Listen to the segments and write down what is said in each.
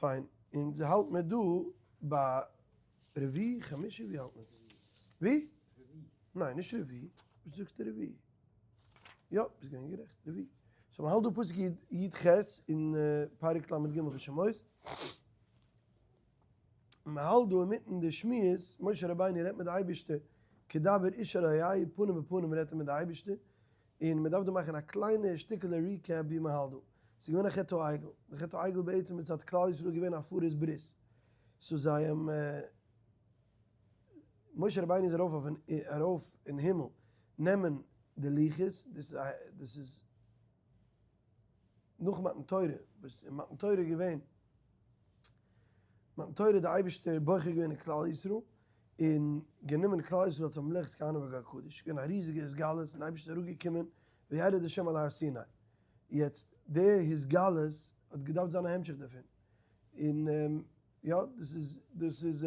פיין, אונז האלט מיר דא ביי רביעי, חמישי, ווי האלט מען? ווי? ניין, נישט רביעי, וואס זאגסטו רביעי? יא, ביסט געווען גערעכט, רביעי. so מ'האלט דא פסוק י ח אין פרק לג פון שמות. מ'האלט דא אינמיטן די שמועס, משה רבינו רעדט מיט די אייבערשטער, כדבר איש אל רעהו, פנים בפנים רעדט ער מיט די אייבערשטער, און מען דארף דא מאכן א קליינע שטיקעלע recap ווי מען האלט דא. ס'איז געווען א חטא העגל, די חטא העגל בעצם מצד כלל ישראל איז געווען הפרת ברית, so זיי האבן, משה רבינו איז ארויף אויפן ארויף אין הימל נעמען די לוחות, דאס דאס איז נאך מתן תורה, וואס אין מתן תורה איז געווען, מתן תורה האט די אייבערשטער בוחר געווען אין כלל ישראל, און גענומען כלל ישראל אלס א ממלכת כהנים וגוי קדוש, געווען א ריזיגע התגלות, און די אייבערשטער איז אראפגעקומען וירד השם על הר סיני, יעצט די התגלות האט געדארפט זיין א המשך דערפון, און יא דאס איז דאס איז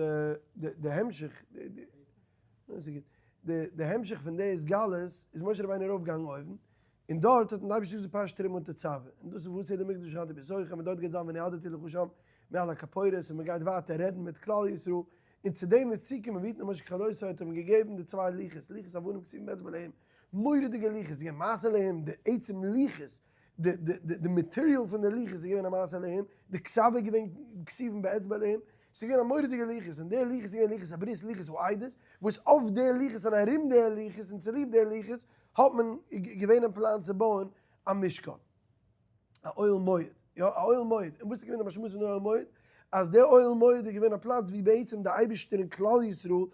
די המשך, די המשך פון די התגלות איז משה רבינו ארויפגעגאנגען אויבן, און דארט האט אים די אייבערשטער געזאגט פרשת תרומה תצוה, און דאס איז ועשו לי מקדש ושכנתי בתוכם, און דארט גייט זיין ונועדתי לך שם מעל הכפורת, און מען גייט ווייטער רעדן מיט כלל ישראל, און צו דעם איז צוקומען ויתן משה ככלותו האט אים געגעבן די צוויי לוחות, לוחות אבנים כתובים באצבע אלהים, מורא'דיגע לוחות, ס'איז געווען מעשה אלהים, די עצם לוחות, די די די די material פון די לוחות איז געווען א מעשה אלהים, די כתב איז געווען כתובים באצבע אלהים, ס'איז געווען א מורא'דיגע לוחות, און די לוחות איז געווען לוחות הברית, לוחות העדות, וואס אויף די לוחות און ארום די לוחות און צוליב די לוחות האט מען געווען אין פלאן צו בויען א משכן, א אוהל מועד, יא א אוהל מועד, און וואס איז געווען די משמעות פון די אוהל מועד? אז די אוהל מועד איז געווען א פלאץ ווי בעצם די אייבערשטער און כלל ישראל,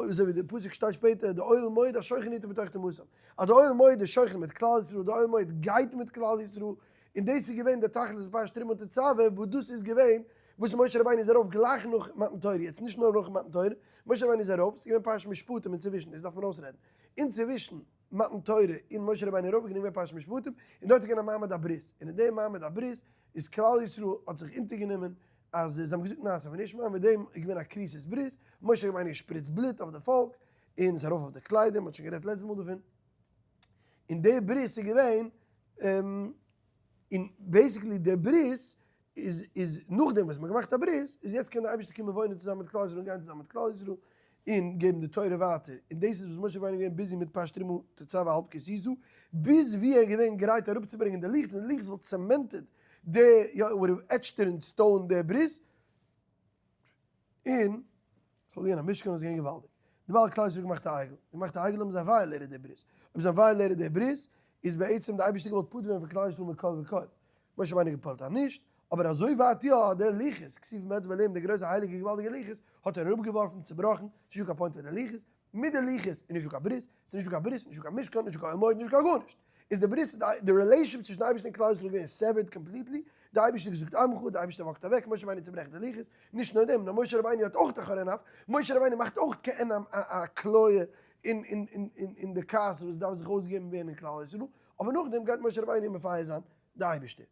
אזוי ווי די פסוק שטייט שפעטער, די אוהל מועד השוכן איתו בתוך טומאתם, אז די אוהל מועד איז שוכן מיט כלל ישראל, די אוהל מועד גייט מיט כלל ישראל, און דאס איז געווען די תכלית פון פרשת תרומה תצוה, וואס דאס איז געווען וואס משה רבינו איז ארויף גלייך נאך מתן תורה, יעצט נישט נאר נאך מתן תורה, משה רבינו איז ארויף, ס'איז געווען פרשת משפטים אינצווישן, דאס דארף מען אויסרעדן, אינצווישן מתן תורה און משה רבינו ארויף איז געווען פרשת משפטים, און דארט איז געווען א מעמד הברית, און אין די מעמד הברית איז כלל ישראל האט זיך אונטערגענומען אז זיי האבן געזאגט נעשה ונשמע, מיט דעם איז געווען א כריתת ברית, משה רבינו שפריצט בלוט אויף די פאלק, און עס איז ארויף אויף די קליידער, מען האט שוין גערעדט לעצטע מאל דערפון, און די ברית איז געווען, און basically די ברית איז איז נאכדעם וואס מ'האט געמאכט א ברית, איז יעצט קען דער אייבערשטער קומען וואוינען צוזאמען מיט כלל ישראל און גיין צוזאמען מיט כלל ישראל, און געבן די תורה ווייטער, און דאס איז וואס משה רבינו איז געווען busy מיט פרשת תרומה תצוה האלב כי תשא, ביז ווי ער איז געווען גרייט אראפצוברענגען די לוחות, און די לוחות וואלט cemented די, יא, would have etched in stone די ברית, און ס'זאל זיין א משכן איז געווען געוואלדיג. דערווייל האט כלל ישראל געמאכט א עגל, געמאכט א עגל האבן זיי violated די ברית, אויב זיי האבן violated די ברית איז בעצם די אייבערשטער געוואלט פטור ווערן פון כלל ישראל מכל וכל, משה רבינו געפועלט אז נישט, אבער אזוי ווייט יא, אז די לוחות, כתובים באצבע אלהים, די גרויסע הייליגע געוואלדיגע לוחות, האט ער אראפגעווארפן, צובראכן, ס'נישט דא קיין point פאר די לוחות, מיט די לוחות איז נישט דא קיין ברית, ס'איז נישט דא קיין ברית, נישט דא קיין משכן, נישט דא קיין אוהל מועד, נישט דא קיין גארנישט. איז די ברית, די relationship צווישן אייבערשטן און כלל ישראל געווען severed completely, די אייבערשטער האט געזאגט עמך, די אייבערשטער walk ט אוועק, משה רבינו צוברעכט די לוחות, נישט נאר דעם, נאר משה רבינו האט אויך א חרון אף, משה רבינו מאכט אויך כעין א כליה אין די כעס וואס דארף זיך אויסגעבן ווערן אין כלל ישראל, אבער נאכדעם גייט משה רבינו מפייס זיין די אייבערשטער.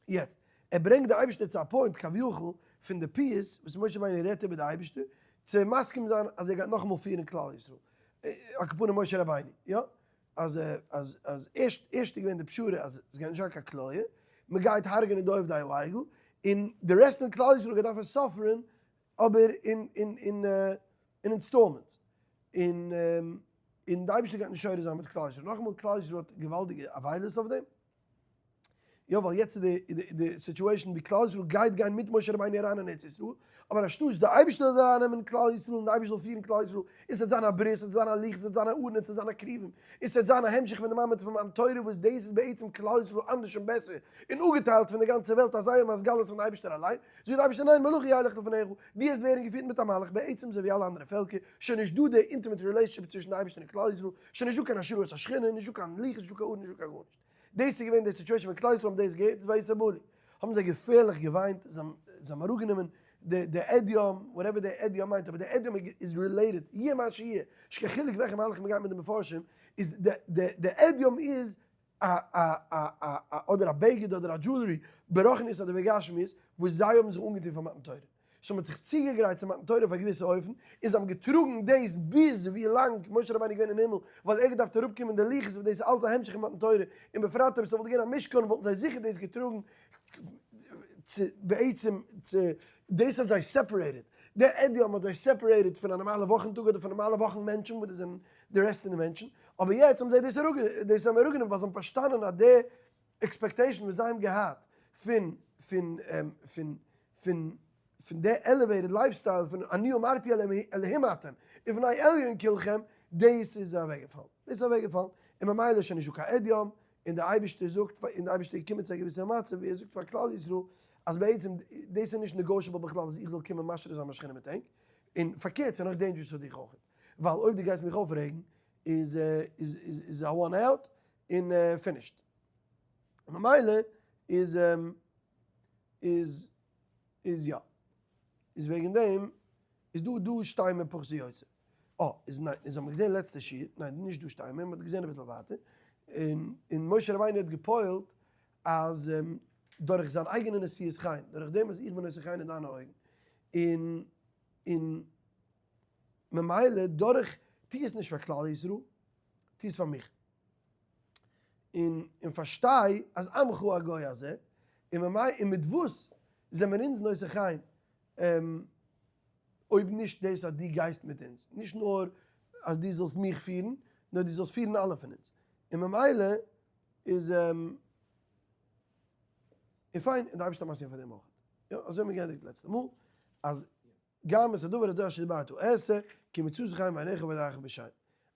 יעצט, ער ברענגט די אייבערשטער צו א point כביכול פון די פיוס וואס משה רבינו רעדט איבער די אייבערשטער, צו מסכים זיין אז ער גייט נאכאמאל פירן כלל ישראל, על כל פנים משה רבינו, יא, אז אז אז ערשט ערשט איז געווען די פשרה אז עס גייט נישט זיין קיין כליה, מען גייט הרג'נען די עובדי העגל, און די רעסט פון כלל ישראל גייט דארפן suffer ן אבער אין אין אין אין installments, און און די אייבערשטער גייט נישט שורה זיין מיט כלל ישראל, נאכאמאל כלל ישראל האט געוואלדיגע אבילות אויף דעם. יא ווייל יעצט איז די די situation ווי כלל ישראל גייט גיין מיט משה רבינו אריין אין ארץ ישראל, אבער אנשטאטס די אייבערשטער זאל אריין נעמען כלל ישראל און די אייבערשטער זאל פירן כלל ישראל, און ס'וועט זיין א ברית, ס'וועט זיין א לוחות, ס'וועט זיין א ארון, און ס'וועט זיין א כרובים, און ס'וועט זיין א המשך פון די מעמד פון מתן תורה וואס דאס איז בעצם כלל ישראל אנדערש און בעסער און אפגעטיילט פון די גאנצע וועלט אז זיי האבן התגלות פון די אייבערשטער אליין, זאגט די אייבערשטער ניין מלאכי ילך לפניך, דו וועסט ווערן געפירט מיט א מלאך בעצם אזוי ווי אלע אנדערע פעלקער, שוין נישט דא די intimate relationship צווישן די אייבערשטער און כלל ישראל, שוין נישט דא קיין השראת השכינה, נישט דא קיין לוחות, נישט דא קיין ארון, נישט דא קיין גארנישט. דאס איז געווען די situation ווען כלל ישראל האבן דאס געהערט, ויתאבלו, האבן זיי געפערליך געוויינט, זיי האבן אראפגענומען די די עדים, whatever די עדים מיינט, אבער די עדים איז related, יהיה מה שיהיה, נישט קיין חילוק וועלכע מהלך מ'גייט מיט די מפרשים, איז די די די עדים איז א א א א א אדער א בגד אדער א jewelry, ברוחניות אדער בגשמיות, וואס זיי האבן זיך אנגעטון פאר מתן תורה. so מ'האט זיך צוגעגרייט צו מתן תורה אויף א געוויסע אופן, און זיי האבן געטראגן דאס ביז ווי לאנג משה רבינו איז געווען אין הימל, ווייל ער האט געדארפט אראפקומען די לוחות וואס דאס איז אלץ א המשך פון מתן תורה, און בפרט אויב ס'וואלט געווען א משכן וואלטן זיי זיכער דאס געטראגן. צו בעצם צו דאס האט זיי separated, די עדים האט זיי separated פון א נארמאלע וואכן טאג אדער פון נארמאלע וואכן מענטשן וואס דאס זענען די רעסט פון די מענטשן, אבער יעצט האבן זיי דאס דאס האבן אראפגענומען ווייל זיי האבן פארשטאנען אז די expectation וואס זיי האבן געהאט פון פון פון פון פון די elevated lifestyle פון אני אמרתי אלהים אתם ובני עליון כלכם, דאס איז אוועקגעפאלן, דאס איז אוועקגעפאלן, און ממילא איז שוין נישטא קיין עדים, און דער אייבערשטער זאגט, און דער אייבערשטער איז געקומען צו א געוויסע מצב ווי ער זאגט פאר כלל ישראל אז בעצם דאס איז נישט negotiable בכלל אז איך זאל קומען משרה זיין מיין שכינה מיט ענק, און פארקערט ס'איז נאך dangerous פאר דיך אויך, ווייל אויב דו גייסט מיך אויפרעגן איז איז איז א one out און finished. ממילא איז איז איז יא. איז וועגן דעם איז דא דא שטיי מיר פחזי יוסף. אה, איז ניין, איז האבן מיר געזען לעצטע שיעור, ניין, נישט דא שטיי מיר, מען האט געזען אביסל ווייטער, און און משה רבינו האט גע'פועל'ט אז דורך זיין אייגענע נשיאות חן, דורך דעם וואס איך בין נושא חן אין דיינע אויגן, און און ממילא דורך, טו עס נישט פאר כלל ישראל, טו עס פאר מיך. און און פארשטיי אז עמך הגוי הזה, און ממילא און מיט וואס זעמיר אונז נושא חן? אויב נישט דאס אז דו גייסט מיט אונז, נישט נאר אז דו זאלסט מיך פירן, נאר דו זאלסט פירן אלע פון אונז, און ממילא איז און פיין, און די אייבערשטער מסכים פאר דעם אויך. יא, אזוי האבן מיר געענדיגט לעצטע מאל, אז גם את הדבר הזה אשר דיברת אעשה, כי מצאת חן בעיניך בדרכך בשם.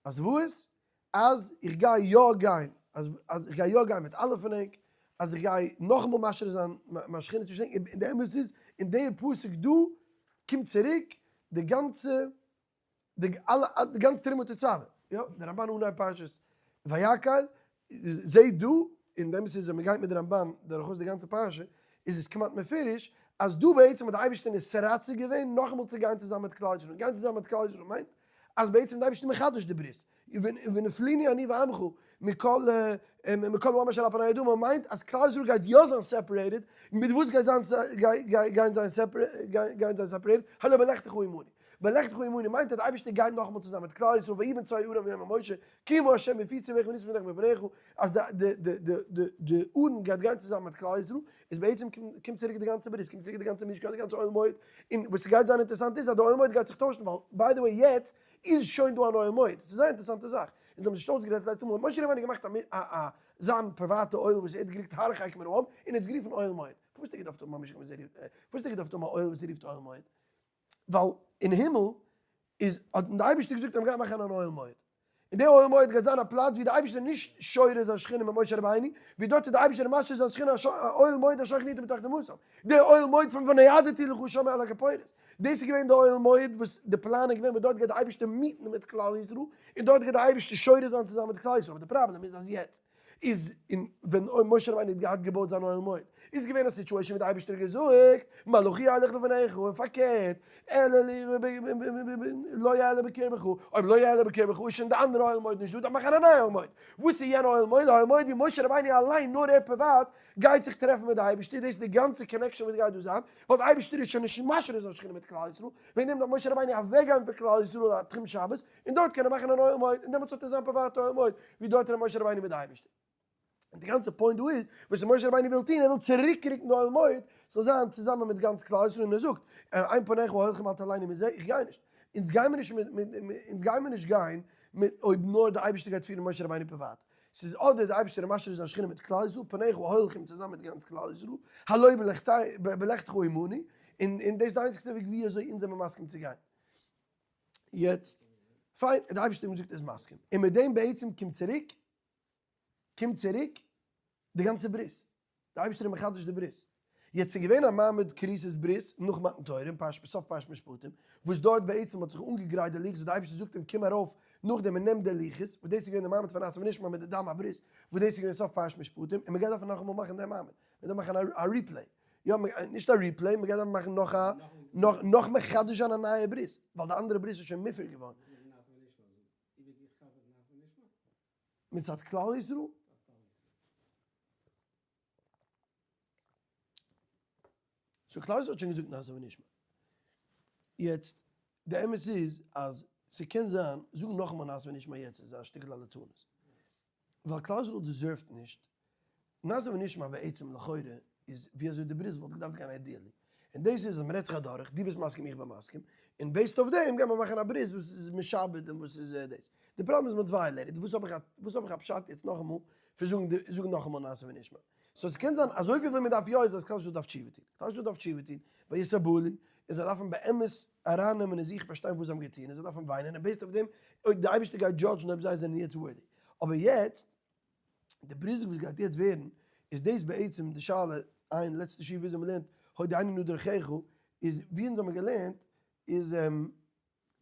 אז וואס? אז איך גיי יא גיין, אז אז איך גיי יא גיין מיט אלע פון ענק, אז איך גיי נאכאמאל משרה זיין מיין שכינה צווישן ענק, און די אמת איז, אין די פסוק דא קומט צוריק די גאנצע, די אלע, די גאנצע תרומה תצווה, יא, די רמבן אנהייב פרשת ויקהל זעהט דא, און די אמת איז ווען מען גייט מיט די רמבן דורכאויס די גאנצע פרשה, איז עס כמעט מפורש, אז דא בעצם האט די אייבערשטער נתרצה געווען נאכאמאל צו גיין צוזאמען מיט כלל ישראל, גיין צוזאמען מיט כלל ישראל מיינט אז בעצם די אייבערשטער מחדש די ברית, ונפלינו אני ועמך מכל מכל העם אשר על פני האדמה מיינט אז כלל ישראל גייט יא זיין separated, מיט וואס גייט זיין גייען זיין גייען זיין separated, הלא בלכתך עמנו, בלכתך עמנו מיינט אז די אייבערשטער גייט נאכאמאל צוזאמען מיט כלל ישראל ויהי בנסוע הארון ויאמר משה כי אם ה' הפיצו ואיך וניסו פניך מפניך, אז די די די די די די ארון גייט גיין צוזאמען מיט כלל ישראל, איז בעצם קומט צוריק די גאנצע ברית, קומט צוריק די גאנצע משכן, די גאנצע אוהל מועד, און וואס ס'גייט זיין אינטערעסאנט איז אז די אוהל מועד גייט זיך טוישן, ווייל by the way יעצט איז שוין דא אן אוהל מועד, ס'איז זייער אינטערעסאנטע זאך, אונז האבן זיך שטאלץ גערעדט לעצטע מאל, משה רבינו האט געמאכט א א זיין פריוואטע אוהל וואס ער האט גערוקט הרחק מן העם, און ער האט עס גערופן אוהל מועד, פארוואס האט ער געדארפט האבן א משכן וואס ער רופט, פארוואס האט ער געדארפט האבן א אוהל וואס ער רופט אוהל מועד? ווייל אין הימל איז האט די אייבערשטער געזאגט אז מ'גייט מאכן אן אוהל מועד, און די אוהל מועד גייט זיין א פלאץ ווי די אייבערשטער נישט שורה זיין שכינה מיט משה רבינו, ווי דארט איז די אייבערשטער משרה זיין שכינה אוהל מועד אשר שכנתי בתוך דמותם, די אוהל מועד פון ונועדתי לך שם על הכפורת, דאס איז געווען די אוהל מועד וואס די פלאן איז געווען וואס דארט גייט די אייבערשטער meet ן מיט כלל ישראל, און דארט גייט די אייבערשטער שורה זיין צוזאמען מיט כלל ישראל, אבער די פראבלעם איז אז יעצט איז און ווען משה רבינו האט געהאט געבויט זיין אוהל מועד איז געווען א situation ווי די אייבערשטער האט געזאגט מלאכי ילך לפניך און פארקערט לא יעלה בקרבך, אויב לא יעלה בקרבך איז שוין די אנדערע אוהל מועד נישט דא דארף מען מאכן א נייע אוהל מועד, וואס איז יענע אוהל מועד? אוהל מועד ווי משה רבינו אליין נאר ער פריוואט גייט זיך טרעפן מיט די אייבערשטער, דאס איז די גאנצע connection וואס גייט דא זיין, ווייל די אייבערשטער איז שוין נישט משרה זיין שכינה מיט כלל ישראל, וועגן דעם דארף משה רבינו אוועקגיין פון כלל ישראל א תחום שבת, און דארט קען ער מאכן אן אוהל מועד, און דעמאלטס האט ער זיין פריוואטע אוהל מועד, ווי דארט רעדט משה רבינו מיט די אייבערשטער. און די גאנצע point דא איז, וואס משה רבינו וויל טון, ער וויל צוריקרוקן די אוהל מועד, ס'זאל זיין צוזאמען מיט גאנץ כלל ישראל, און ער זאגט, אין פניך הולכים אל תעלנו מזה, איך גיי נישט, אונז גיימער נישט מיט, אונז גיימער נישט גיין מיט אויב נאר די אייבערשטער גייט פירן משה רבינו פריוואט. ס'איז אדער די אייבערשטער איז משרה זיין שכינה מיט כלל ישראל, פניך הולכים צוזאמען מיט גאנץ כלל ישראל, הלא בלכתך עמנו, און דאס איז די איינציגסטע וועג ווי אזוי אונז זעמער מסכים צו גיין. יעצט, פיין, די אייבערשטער האט געזאגט ער איז מסכים, און מיט דעם בעצם קומט צוריק, קומט צוריק די גאנצע ברית, די אייבערשטער איז מחדש די ברית. יעצט איז געווען א מעמד כריתת ברית נאך מתן תורה אין פרשת סוף פרשת משפטים, וואס דארט בעצם האט זיך אנגעגרייט די לוחות וואס די אייבערשטער זאגט אים קום ארויף נאכדעם און נעם די לוחות, וואס דאס איז געווען די מעמד פון נעשה ונשמע מיט די דם הברית, וואס דאס איז געווען סוף פרשת משפטים, און מען גייט דארפן נאכאמאל מאכן דעם מעמד, מען דארף מאכן א replay, יא, נישט א replay, מען גייט דארפן מאכן נאך א, נאך נאך מחדש זיין א נייע ברית, ווייל די אנדערע ברית איז שוין מופר געווארן. מצד כלל ישראל? so כלל ישראל האט שוין געזאגט נעשה ונשמע. יעצט, די אמת איז אז ס'קען זיין, זאגן נאכאמאל נעשה ונשמע יעצט איז א שטיקל א לצנות. ווייל כלל ישראל deserve ט נישט, נעשה ונשמע בעצם לכאורה. איז ווי אזוי די ברית וואלט געדארפט גיין ideally, און דאס איז אז מ'רעדט זיך אדורך, דו ביסט מסכים איך בין מסכים, און based אויף דעם גייט מען מאכן א ברית וואס איז משעבד און וואס איז דאס. די פראבלעם איז מ'האט violated, וואס האב איך א וואס האב איך א פשט יעצט נאכאמאל פון זאגן די זאגן נאכאמאל נעשה ונשמע. so ס'קען זיין אזויפיל ווי מ'דארף יא איז אז כלל ישראל דארף תשובה טון, כלל ישראל דארף תשובה טון, ויתאבלו, און זיי דארפן באמת ארייננעמען אין זיך פארשטיין וואס זיי האבן געטון, און זיי דארפן וויינען, און based אויף דעם אויב די אייבערשטער גייט judge ן אויב זיי זענען יעצט worthy. אבער יעצט די ברית וואס גייט יעצט ווערן, איז דאס בעצם די שאלה, איין לעצטע שיעור וויאזוי מ'לערנט הודיעני נא דרכיך, איז ווי אונז האבן געלערנט איז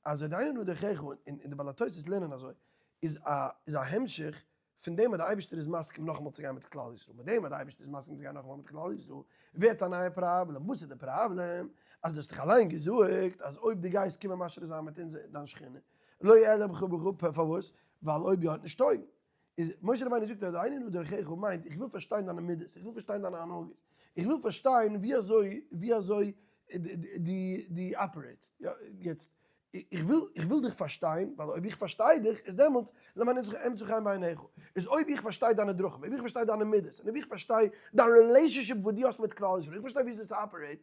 אז הודיעני נא דרכיך, און די בעלי התוס' לערנען אזוי, איז א איז א המשך פון דעם אז די אייבערשטער איז מסכים נאכאמאל צו גיין מיט כלל ישראל, מיט דעם אז די אייבערשטער איז מסכים צו גיין נאכאמאל מיט כלל ישראל, ווערט א נייע פראבלעם, וואס איז די פראבלעם? אז דו האסט דיך אליין געזאגט אז אויב דו גייסט קומען משרה זיין מיט אונז דיין שכינה, לא אעלה בך בך, פארוואס? ווייל אויב יא האט נישט טויגן. איז משה רבינו זאגט הודיעני נא דרכיך מיינט איך וויל פארשטיין דיינע מידות, איך וויל פארשטיין דיינע הנהגות, איך וויל פארשטיין ווי אזוי ווי אזוי דו operate סט, יעצט איך וויל איך וויל דיך פארשטיין, ווייל אויב איך פארשטיי דיך איז דעמאלטס למען אמצא חן בעיניך, איז אויב איך פארשטיי דיינע דרכים, אויב איך פארשטיי דיינע מידות, און אויב איך פארשטיי דיין relationship וואס דו האסט מיט כלל ישראל, איך פארשטיי ווי אזוי עס operate,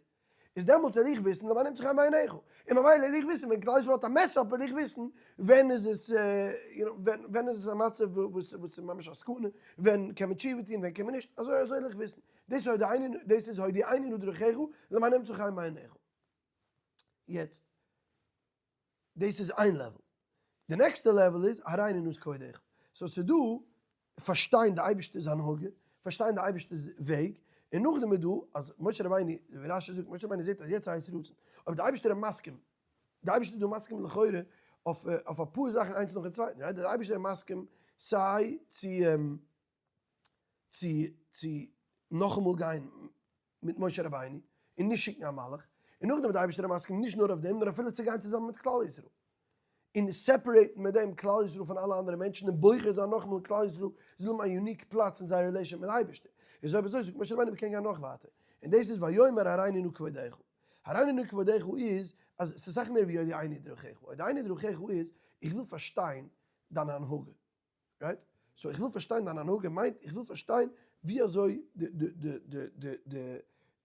איז דעמאלטס וועל איך וויסן למען אמצא חן בעיניך, און ממילא וועל איך וויסן ווען כלל ישראל האט א mess up וועל איך וויסן ווען איז עס יו נאו ווען ווען איז עס א מצב וואס וואס איז ממש א סכנה, ווען קען מען תשובה טון ווען קען מען נישט, אזוי אזוי וועל איך וויסן, דאס איז הודיעני דאס איז הודיעני נא דרכיך למען אמצא חן בעיניך. יעצט דאס איז איין level. די נעקסטע level איז הראני נא את כבודך. so ס'איז דא פארשטיין די אייבערשטער'ס הנהגה, פארשטיין די אייבערשטער'ס וועג, און נאכדעם איז דא אז משה רבינו, ווי רש"י זאגט, משה רבינו זעט אז יעצט הייסט רצון, אויב די אייבערשטער איז מסכים, די אייבערשטער איז דא מסכים לכאורה אויף אויף אפאר זאכן איינס נאכן צווייטן, right? די אייבערשטער איז מסכים סיי צו צו צו נאכאמאל גיין מיט משה רבינו און נישט שיקן א מלאך, און נאכדעם איז די אייבערשטער מסכים נישט נאר אויף דעם נאר אפילו צו גיין צוזאמען מיט כלל ישראל און separate ן מיט דעם כלל ישראל פון אלע אנדערע מענטשן און בוחר זיין נאכאמאל כלל ישראל זאל האבן א unique פלאץ אין זייער relation מיט די אייבערשטער, איז אויב אזוי זאגט משה רבינו מ'קען גיין נאך ווייטער, און דאס איז ויאמר הראני נא כבודך, הראני נא כבודך איז אז ס'איז אסאך מער ווי הודיעני דרכיך, הודיעני דרכיך איז איך וויל פארשטיין דיין הנהגה. right? so איך וויל פארשטיין דיין הנהגה מיינט איך וויל פארשטיין ווי אזוי די די די די די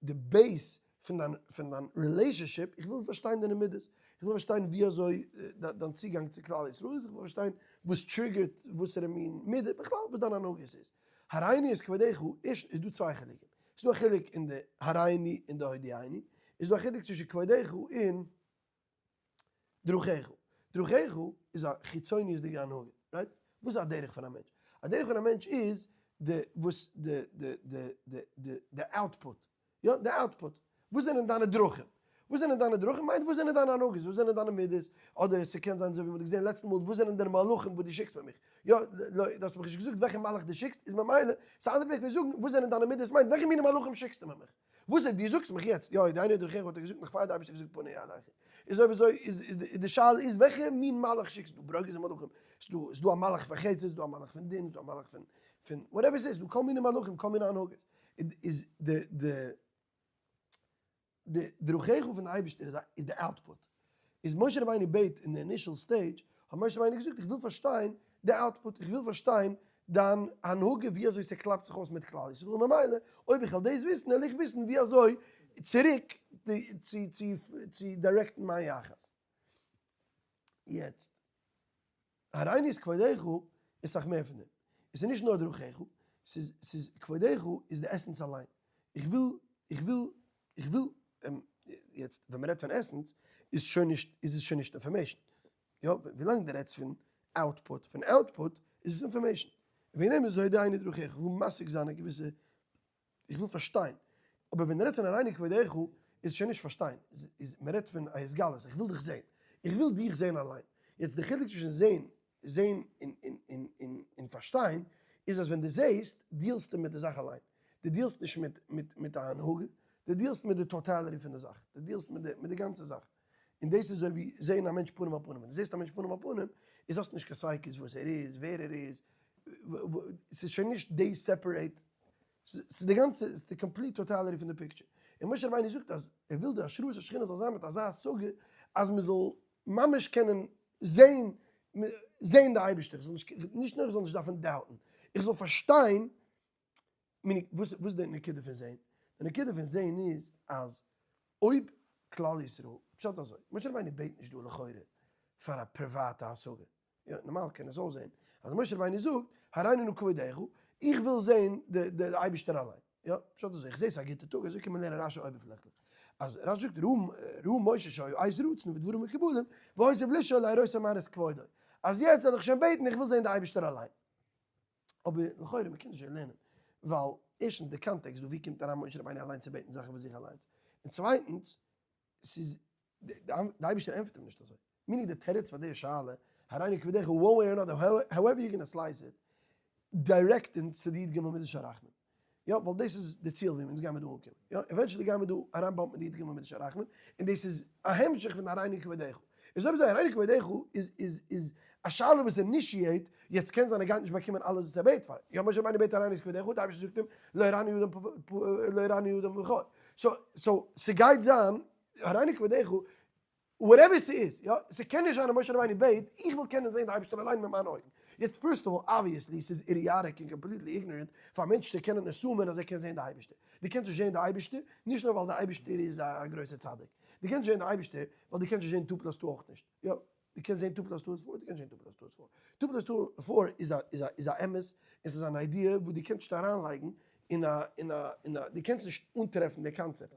די די base פון דיין פון דיין relationship, איך וויל פארשטיין דיינע מידות, איך וויל פארשטיין ווי אזוי דיין צוגאנג צו כלל ישראל איז, איך וויל פארשטיין וואס trigger ט וואסערע מין מידה, בכלל וואס דיין הנהגה איז. הראני את כבודך איז איז דא צוויי חילוקים. ס'איז דא א חילוק אין די הראני און די הודיעני, איז דא א חילוק צווישן כבודך און דרכיך. דרכיך איז א חיצוניות'דיגע הנהגה, right? וואס איז א דרך פון א מענטש? א דרך פון א מענטש איז די וואס די די די די די די output, יא די output. וואס זענען דיינע דרכים? וואס זענען דיינע דרכים מיינט וואס זענען דיינע הנהגות? וואס זענען דיינע מידות? אדער ס'קען זיין אזוי ווי מ'האט געזען לעצטע מאל, וואס זענען דיינע מלאכים וואס דו שיקסט מיט מיך? יא, דו האסט מיך נישט געזאגט וועלכע מלאך דו שיקסט, איז ממילא, ס'איז א אנדערע וועג פון זאגן וואס זענען דיינע מידות מיינט וועלכע מיני מלאכים שיקסטו מיט מיך? וואס איז דו זאגסט מיך יעצט יא הודיעני דרכיך האט ער געזאגט נאך פאר די אייבערשטער האט געזאגט פנה אליך איז אויב אזוי איז איז די שאלה איז וועלכע מין מלאך שיקסט דו ברוגז'ע מלאכים ס'דא ס'דא א מלאך פון חסד ס'דא א מלאך פון דין ס'דא א מלאך פון פון whatever ס'איז ס'דא כל מיני מלאכים כל מיני הנהגות איז די די די דרכיך פון די אייבערשטער איז איז די output. איז משה רבינו בעט אין די initial stage, האט משה רבינו געזאגט איך וויל פארשטיין די output, איך וויל פארשטיין דיין הנהגה ווי אזוי ס'קלאפט זיך אויס מיט כלל ישראל, ממילא אויב איך וועל דאס וויסן וועל איך וויסן ווי אזוי צוריק צו צו צו direct ן מיין יחס. יעצט. הראני את כבודך איז סאך מער פון דעם. עס איז נישט נאר דרכיך, ס'איז ס'איז כבודך איז די essence אליין. איך וויל איך וויל איך וויל יעצט ווען מ'רעדט פון essence איז שוין נישט איז עס שוין נישט information. יא, ווילאנג דו רעדסט פון output, פון output איז עס information. וועגן דעם איז הודיעני דרכיך, איך וויל משיג זיין א געוויסע איך וויל פארשטיין. אבער ווען מ'רעדט פון הראני כבודך איז שוין נישט פארשטיין, איז מ'רעדט פון א התגלות, איך וויל דיך זען. איך וויל דיך זען אליין. יעצט די חילוק צווישן זען, זען און און פארשטיין, איז אז ווען דו זעסט, דיעלסטו מיט די זאך אליין. דו דיעלסט נישט מיט מיט מיט א הנהגה, דו דיעלסט מיט די totality פון די זאך. דו דיעלסט מיט די מיט די גאנצע זאך. און דאס איז אזוי ווי זען א מענטש פנים אל פנים. ווען דו זעסט א מענטש פנים אל פנים, איז האסטו נישט קיין ספיקות וואס ער איז, ווער ער איז, ס'איז שוין נישט די separate ס'איז די גאנצע, ס'איז די complete totality פון די picture. און משה רבינו זאגט אז ער וויל די השראת השכינה זאל זיין מיט אזא השגה אז מען זאל ממש קענען זען, זען די אייבערשטער, איך זאל נישט, נישט נאר איך זאל נישט דארפן doubt ן, איך זאל פארשטיין, meaning, וואס איז די נקודה פון זען? די נקודה פון זעהן איז אז אויב כלל ישראל, פשט אזוי, משה רבינו בעט נישט דא לכאורה פאר א פריוואטע השגה, יא, נארמאל קען עס אויסזעהן אז משה רבינו זאגט, הראני נא כבודך, איך וויל זעהן די אייבערשטער אליין. יא, פשט אזוי, איך זעה ס'איז א גוטע טאג, אזוי קען מען לערנען רשי אויבערפלעכליך. אז רשי זאגט ראה משה שהיו עת רצון ודברים מקובלים, והוסיף לשאול להראות מראות כבודו. אז יעצט זאל איך שוין בעטן איך וויל זעהן די אייבערשטער אליין. אבער לכאורה מ'קען נישט אזוי לערנען, ווייל ערשטנס די קאנטעקסט דא, ווי קומט אריין משה רבינו אליין צו בעטן זאכן פון זיך אליינס? און צווייטנס, ס'איז די אייבערשטער ענטפערט אים נישט אזוי. meaning די תירוץ פאר די שאלה, הראני כבודך one way or another, however you gonna slice it, direct אונז צו די י"ג מידות של רחמים. יא, ווייל דאס איז די ציל ווי אונז גיימער דא אנקומען. יא, eventually גיימער דא אריינבאמפן די י"ג מידות של רחמים, און דאס איז א המשך פון הראני כבודך. איז אויב אזוי הראני כבודך איז איז איז א שאלה וואס initiate, יעצט קען זיין ער גייט נישט באקומען אלעס וואס ער בעט פאר. יא, משה רבינו בעט הראני כבודך, די אייבערשטער זאגט אים לא יראני אדם לא יראני אדם וחי. so so ס'גייט זיין הראני כבודך whatever ס'איז, יא, ס'קען נישט זיין אז משה רבינו בעט, איך וויל קענען זען די אייבערשטער אליין מיט מיינע אויגן. יעצט first of all, obviously, ס'איז idiotic און completely ignorant פאר א מענטש צו קענען assume ען אז ער קען זען די אייבערשטער. דו קענסט נישט זען די אייבערשטער, נישט נאר ווייל די אייבערשטער איז א גרויסער צדיק. דו קענסט נישט זען די אייבערשטער ווייל דו קענסט נישט זען two plus two אויך נישט. יא, דו קענסט זען two plus two איז four, דו קענסט זען two plus two איז four. two plus two four איז א איז א איז א אמת, און ס'איז אן idea וואס דו קענסט נישט אריינלייגן אין א אין א אין א דו קענסט נישט אנטרעפן די קאנצעפט.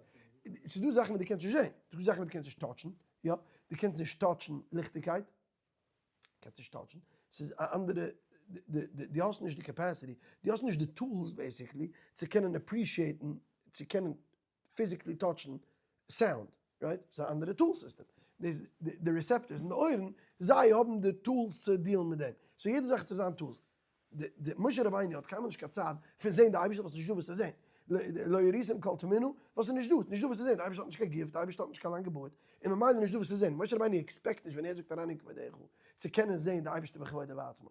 ס'איז דא זאכן וואס דו קענסט נישט זען, ס'איז דא זאכן וואס דו קענסט נישט touch ן, יא, דו קענסט נישט touch ן ליכטיגקייט, קענסט נישט touch ן, ס'איז א אנדערע, דו האסט נישט די capacity, דו האסט נישט די tools basically צו קענען appreciate ן, צו קענען physically touch ן sound, right? ס'איז א אנדערע tool system. דאס די receptors אין די אויערן, זיי האבן די tools צו deal ן מיט דעם. so יעדע זאך האט זיך זיין tools. די משה רבינו האט קיינמאל נישט קיין צייט פון זען די אייבערשטער ווייל ס'איז נישטא וואס צו זען. לא יראיתם כל תמונה, ווייל ס'איז נישטא, נישטא וואס צו זען, די אייבערשטער האט נישט קיין גוף, די אייבערשטער האט נישט קיין לאנגע בארד, און ממילא נישטא וואס צו זען. משה רבינו expect נישט ווען ער זאגט הראני כבודך צו קענען זען די אייבערשטער בכבודו ובעצמו.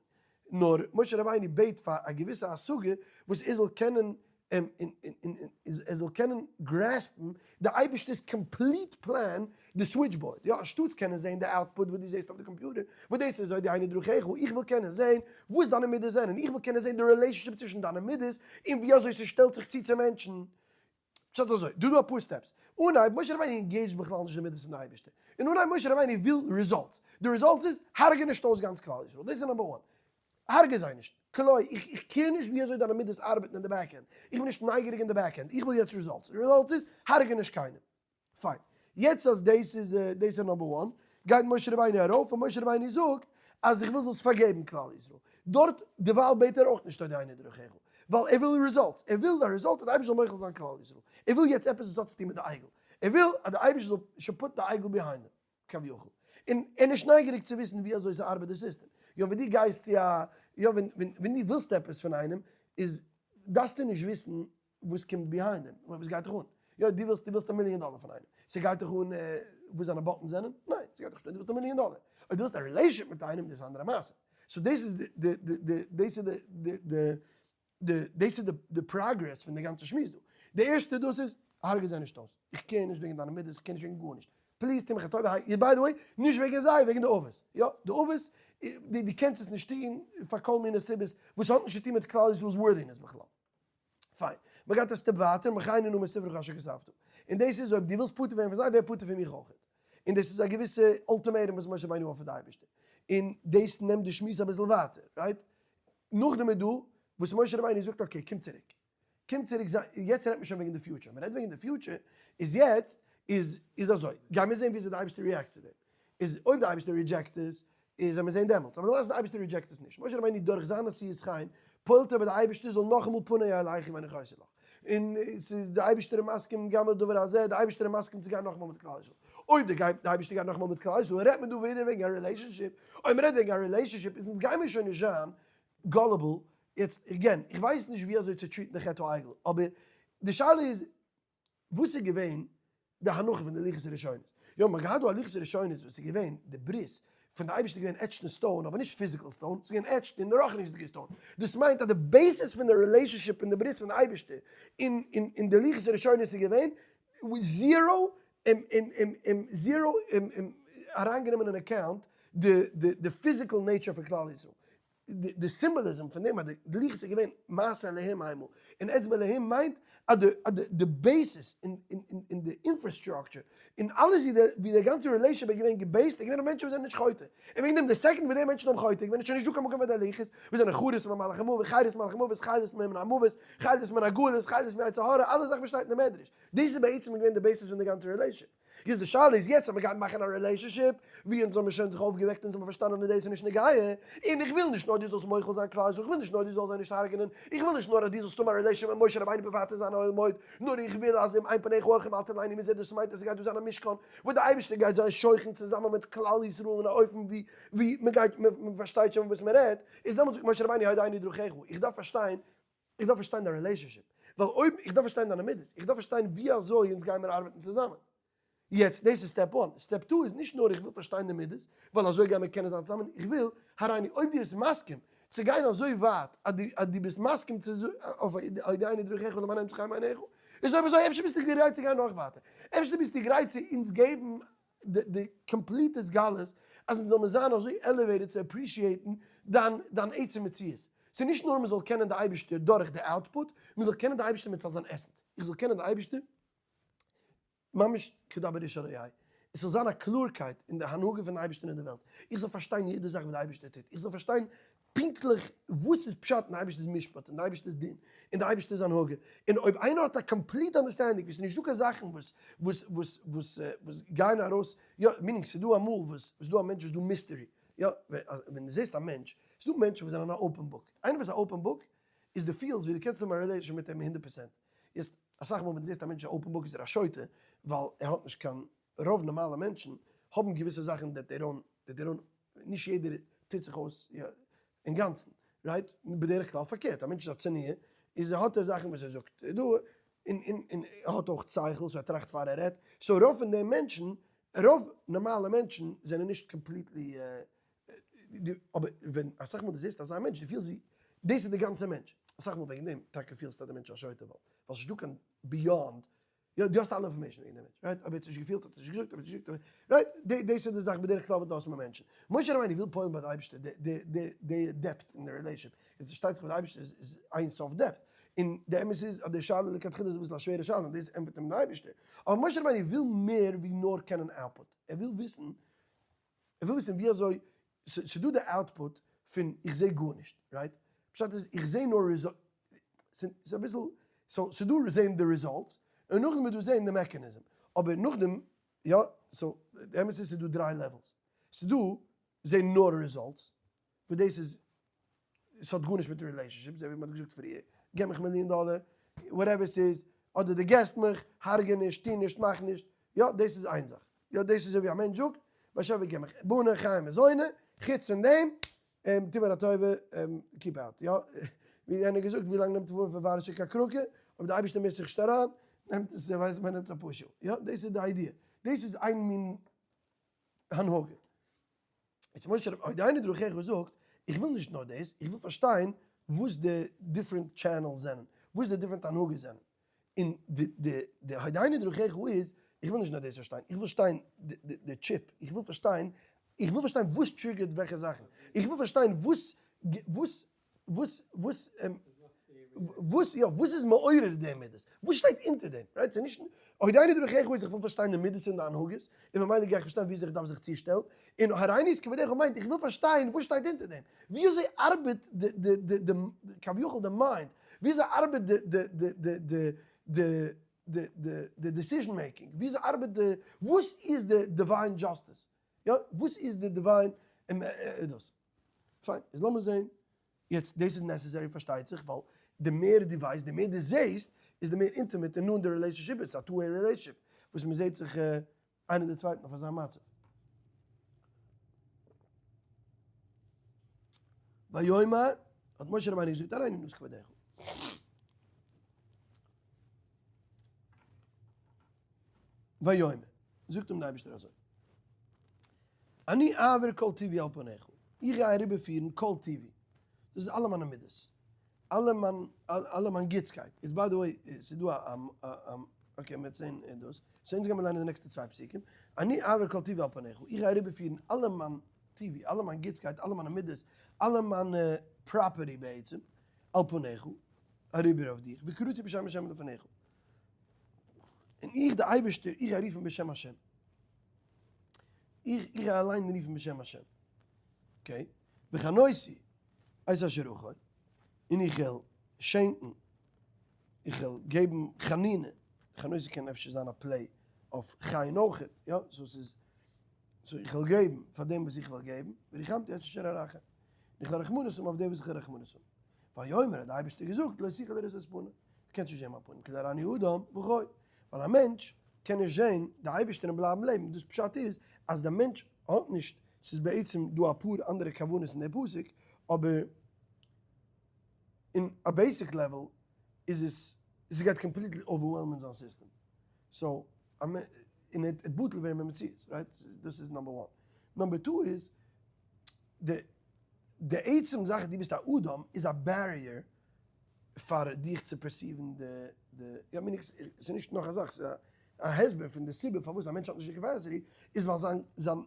נאר משה רבינו בעט פאר א געוויסע השגה וואס ער זאל קענען ער זאל קענען grasp ן די אייבערשטער'ס complete plan, די switchboard, יא, אנשטאטס קענען זען די output וואס דו זעסט אויף די קאמפיוטער, וואס דאס איז הודיעני דרכיך, איך וויל קענען זען וואס דיינע מידות זענען, איך וויל קענען זען די relationship צווישן דיינע מידות און ווי אזוי ס'שטעלט זיך צו צו מענטשן. פשט אזוי, דא דא אפאר steps, אנהייב, משה רבינו engage ט בכלל נישט די מידות פון די אייבערשטער, און אנהייב משה רבינו וויל results, די results איז, הרג'ע נישט אויס גאנץ כלל ישראל, דאס איז number one, הרג'ע זיי נישט, כלוי, איך איך care נישט ווי אזוי דיינע מידות ארבעטן אין די back end, איך בין נישט נייגעריג אין די back end, איך וויל יעצט results, די results איז, הרג'ע נישט קיינעם. פיין. יעצט אז דאס איז דאס איז number one, גייט משה רבינו ארויף און משה רבינו זאגט אז איך וויל זאלסט פארגעבן כלל ישראל. דארט דערווייל בעט ער אויך נישט הודיעני דרכיך, ווייל ער וויל results, ער וויל די result אז די אייבערשטער זאל מוחל זיין כלל ישראל. ער וויל יעצט עפעס וואס האט צוטון מיט די עגל. ער וויל אז די אייבערשטער זאל should put די עגל behind אים. כביכול. און ער איז נישט נייגעריג צו וויסן ווי אזוי ס'ארבעט די סיסטעם. יא ווען דו גייסט צו א, יא ווען ווען דו ווילסט עפעס פון איינעם, איז דארפסטו נישט וויסן וואס קומט behind דעם, וואס גייט דיך אן? יא דו ווילסט דו ווילסט א מיליאן דאלער פון איינעם, ס'גייט דיך אן וואס זיינע buttons זענען? ניין, ס'גייט דיך נישט אן, דו ווילסט א מיליאן דאלער. אויב דו ווילסט א relationship מיט איינעם דאס איז א אנדערע מעשה. so דאס איז די די די דאס איז די די די דאס איז די progress פון די גאנצע שמועס דא. די ערשטע דאס איז, הרג'ע זיי נישט אויס. איך care נישט וועגן דיינע מידות, איך care נישט וועגן גארנישט. please טו מיך א טובה, הרג'ע, by the way, נישט וועגן זיי, וועגן די אבות. יא, די אבות, דו קענסט עס נישט טון פאר כל מיני סיבות וואס האט נישט צו טון מיט כלל ישראל'ס worthiness בכלל. פיין. מען גייט א step ווייטער, מחני נא מספרך אשר כתבת. און דאס איז אויב דו ווילסט פטור ווערן פון זיי, ווער פטור פון מיך אויך. און דאס איז א געוויסע ultimatum וואס משה רבינו האט פאר די אייבערשטער. און דאס נעמט די שמועס אביסל ווייטער, right? נאכדעם איז דא וואס משה רבינו זאגט okay, קום צוריק. קום צוריק זיי, יעצט רעדט מען שוין וועגן די future. מען רעדט וועגן די future, איז יעצט איז איז אזוי. גיימיר זען וויאזוי די אייבערשטער react צו דעם. איז אויב די אייבערשטער reject עס, איז וועט מען זען דעמאלטס, אבער למעשה די אייבערשטער reject עס נישט, משה רבינו דורך זיין עשיית חן פועל'ט ער ביי די אייבערשטער זאל נאכאמאל פנה אליך ואני עושה לך, און ס'איז די אייבערשטער איז מסכים גם לדבר הזה, די אייבערשטער איז מסכים צו גיין נאכאמאל מיט כלל ישראל, אויב די גייט די אייבערשטער גייט נאכאמאל מיט כלל ישראל רעדט מען דא ווידער וועגן א relationship, אויב מען רעדט וועגן א relationship איז אונז גיימיר שוין נישט זיין gullible, יעצט again איך ווייס נישט ווי אזוי צו treat ן די חטא העגל, אבער די שאלה איז וואס איז געווען די הנחה פון די לוחות הראשונות? יא, מ'האט געהאט דא א לוחות הראשונות וואס איז געווען די ברית פון די אייבערשטער איז געווען etched אין stone, אבער נישט physical stone, ס'איז געווען etched אין רוחניות'דיגע stone. דאס מיינט אז די basis פון די relationship און די ברית פון די אייבערשטער אין אין די לוחות הראשונות איז געווען zero zero אריינגענומען אין account די די physical nature פון כלל ישראל. די symbolism פון דעם אז די לוחות איז געווען מעשה אלהים המה, און אצבע אלהים מיינט אז די basis און די infrastructure און אלעס ווי די גאנצע relationship איז געווען גע based איז געווען אויף מענטשן וואס זענען נישט חוטא, און וועגן דעם די second וואס די מענטשן האבן חוטא געווען איז שוין נישט דא קיין מקום פאר די לוחות, וואס זענען חרות ממלאך המוות, חירות מלאך המוות, חירות מן המוות, חירות מן הגלות, חירות מיצר הרע, אלע זאכן וואס שטייט אין די מדרש, דאס איז בעצם געווען די basis פון די גאנצע relationship. יעצט די שאלה איז יעצט אז מ'גייט מאכן א relationship ווי אונז האבן שוין זיך אויפגעוועקט אונז האבן פארשטאנען אז דאס איז נישט נוגע, און איך וויל נישט נאר דו זאלסט מוחל זיין כלל ישראל, איך וויל נישט נאר דו זאלסט זיי נישט הרג'נען, איך וויל נישט נאר אז דו זאלסט האבן א relationship מיט משה רבינו פארפארט אין זיין אוהל מועד, נאר איך וויל אז אם אין פניך הולכים אל תלייני מזה, דאס מיינט אז ס'גייט דא זיין א משכן וואו די אייבערשטער גייט זיין שוכן צוזאמען מיט כלל ישראל אין א אופן ווי ווי מ'גייט מ'פארשטייט שוין וואס מ'רעדט, איז דעמאלטס זאגט משה רבינו הודעני דרכיך, איך דארף פארשטיין איך דארף פארשטיין דיין relationship, ווייל אויב, איך דארף פארשטיין דיינע מידות, איך דארף פארשטיין ווי אזוי אונז גיימיר ארבעטן צוזאמען. יעצט, דאס איז step one. Step two איז נישט נאר איך וויל פארשטיין די מידות, ווייל אזוי גיימיר קענען זיין צוזאמען, איך וויל, הראיני, אויב דו ביסט מסכים צו גיין אזוי ווייט אז דו אז דו ביסט מסכים צו אויף הודיעני דרכיך למען אמצא חן בעיניך, איז אויב אזוי אפשר ביסטו גרייט צו גיין נאך ווייטער, אפשר ביסטו גרייט צו אונז געבן די complete התגלות אז אונז זאל מיר זיין אזוי elevated צו appreciate ן דיין דיין עצם מציאות. ס'איז נישט נאר מ'זאל קענען די אייבערשטער דורך די output, מ'זאל קענען די אייבערשטער מצד זיין essence. איך זאל קענען די אייבערשטער ממש כדבר איש אל רעהו. עס זאל זיין א קלארקייט אין די הנהגה פון די אייבערשטער אין די וועלט. איך זאל פארשטיין יעדע זאך וואס די אייבערשטער טוט. איך זאל פארשטיין פונקטליך וואס איז פשט אין די אייבערשטער'ס משפט, אין די אייבערשטער'ס דין, אין די אייבערשטער'ס הנהגה, און אויב איינער האט א complete understanding וואס נישט דא קיין זאכן וואס וואס וואס וואס וואס גייען ארויס, יא, meaning ס'איז דא אמאל וואס ס'איז דא א מענטש וואס איז דא mystery, יא, ווען דו זעסט א מענטש, ס'איז דא מענטשן וואס זענען א open book, איינער וואס איז א open book איז דו פילסט ווי דו קענסט האבן א relation מיט אים הונדערט פראצענט, יעצט אסאך מאל ווען דו זעסט א מענטש א open book איז ער א שוטה, ווייל ער האט נישט קיין, רוב נארמאלע מענטשן האבן געוויסע זאכן that they don't, that they don't נישט יעדער טוט זיך אויס אינגאנצן, right? בדרך כלל פארקערט, א מענטש איז א צנוע, איז ער האט ער זאכן וואס ער זאגט דא, און און און ער האט אויך שכל, so ער טראכט פאר ער רעדט, so רוב פון די מענטשן, רוב נארמאלע מענטשן זענען נישט completely, אבער ווען אסאך מאל דו זעסט אזא מענטש, דו פילסט ווי דאס איז די גאנצע מענטש, אסאך מאל וועגן דעם טאקע פילסטו אז די מענטש איז א שוטה, ווייל ס'נישט דא קיין beyond יא, דו האסט אלע information וועגן דעם מענטש, right? אויב ער האט עס נישט געפילט האט ער נישט געזאגט, אויב ער האט נישט געזאגט, right? דאס איז די זאך בדרך כלל וואס דו האסט מיט מענטשן. משה רבינו וויל פועל'ן ביי די אייבערשטער די די depth אין די relationship. איז פארשטייט זיך מיט די אייבערשטער איז אין סוף depth. און די אמת איז אז די שאלה לכתחילה איז אביסל א שווערע שאלה און דאס ענטפערט אים די אייבערשטער. אבער משה רבינו וויל מער ווי נאר קענען output. ער וויל וויסן, ער וויל וויסן ווי אזוי, ס'איז דא די output פון איך זע גארנישט, right? פשט איז איך זע נאר result, ס'איז אביסל, so ס'איז דא זעהן די results, און נאכדעם איז דא זעהן די mechanism, אבער נאכדעם, יא, so די אמת איז ס'איז דא דריי levels, ס'איז דא זעהן נאר results, וואס דאס איז, ס'האט גארנישט מיט relationship, אזוי ווי מ'האט געזאגט פריער, געב מיך מיליאן דאלער, whatever ס'איז, אדער דו געסט מיך, הרג'ע נישט, טו נישט, מאך נישט, יא, דאס איז איין זאך, יא, דאס איז אזוי ווי א מענטש זאגט, באשעפער געב מיך בני חיי מזוני, חוץ פון דעם, טו מיר א טובה, keep out, יא, ווי איינער האט געזאגט, ווי לאנג נעמט פארן פון ווארשע קיין קראקע, אויב די אייבערשטער מישט זיך נישט אריין, נעמט עס, ווייסט מען נעמט אפאר שעה, יא, דאס איז די idea, דאס איז איין מין הנהגה. יעצט משה רבינו, אויב הודיעני דרכיך זאגט, איך וויל נישט נאר דאס, איך וויל פארשטיין וואס די different channels זענען, וואס די different הנהגות זענען. און די די די הודיעני דרכיך איז, איך וויל נישט נאר דאס פארשטיין, איך וויל פארשטיין די די chip, איך וויל פארשטיין, איך וויל פארשטיין וואס trigger ט וועלכע זאכן, איך וויל פארשטיין וואס וואס וואס וואס וואס יא וואס איז מעורר די מידות? וואס שטייט אונטער דעם? Right? ס'איז נישט הודיעני דרכיך איז איך וויל פארשטיין די מידות און די הנהגות, און ממילא גיי איך פארשטיין ווי אזוי איך דארף זיך צושטעלן, און הראיני את כבודך מיינט איך וויל פארשטיין וואס שטייט אונטער דעם, ווי אזוי ארבעט די די די די כביכול די mind, ווי אזוי ארבעט די די די די די די די די די decision making, ווי אזוי ארבעט די, וואס איז די divine justice, יא, וואס איז די divine דאס. פיין, איז לאמיר זעהן, יעצט דאס איז necessary פארשטייט זיך, ווייל די מער דו ווייסט, די מער דו זעהסט, איז די מער intimate און נאנט די relationship איז, ס'איז א two way relationship, וואס מ'זעהט זיך איינער די צווייטן אויף אזא מצב. ויאמר, האט משה רבינו געזאגט, הראיני נא את כבודך. ויאמר, זאגט אים דער אייבערשטער אזוי, אני אעביר כל טובי על פניך, איך גיי אריבערפירן כל טובי, דאס איז אלע מיינע מידות, אלע מיין, אלע מיין גוטסקייט, איז by the way, ס'איז דא א, א, okay מ'וועט זען דאס, so אונז גיימיר ליינען די נעקסטע צוויי פסוקים, אני אעביר כל טובי על פניך, איך גיי אריבערפירן אלע מיין. טובי, אלע מיין גוטסקייט, אלע מיינע מידות, אלע מיינע property בעצם, על פניך, אריבער אויף דיך, וקראתי בשם השם לפניך. און איך די אייבערשטער, איך גיי רופן בשם השם. איך איך גיי אליין רופן בשם השם. okay? וחנותי את אשר אחון, און איך וועל שענקן, איך וועל געבן חנינה, חנותי קען אפשר זיין א play אויף חן אויכעט, יא, so ס'איז, so איך וועל געבן פאר דעם וואס איך וועל געבן, ורחמתי את אשר ארחם, און איך וועל רחמנות האבן אויף דעם וואס איך וועל רחמנות האבן. ויאמר, האט דער אייבערשטער געזאגט, לא תוכל לראות את פני, דו קענסט נישט זען מיין פנים, כי לא יראני האדם וחי, ווייל א מענטש קען נישט זען די אייבערשטער און בלייבן לעבן, דאס פשט איז אז דער מענטש האט נישט, ס'איז בעצם דא אפאר אנדערע כוונות אין די פסוק, אבער אין א basic level איז עס, עס גייט completely overwhelm ען זיין סיסטעם, so און ער וועט בטל ווערן במציאות, right? דאס איז number one. number two איז, די עצם זאך אז דו ביסט א אדם איז א barrier פאר דיך צו perceive ן די, יא מיין איך, ס'איז נישט נאך א זאך, ס'איז א הסבר פון די סיבה פארוואס א מענטש האט נישט די capacity, איז ווייל זיין, זיין,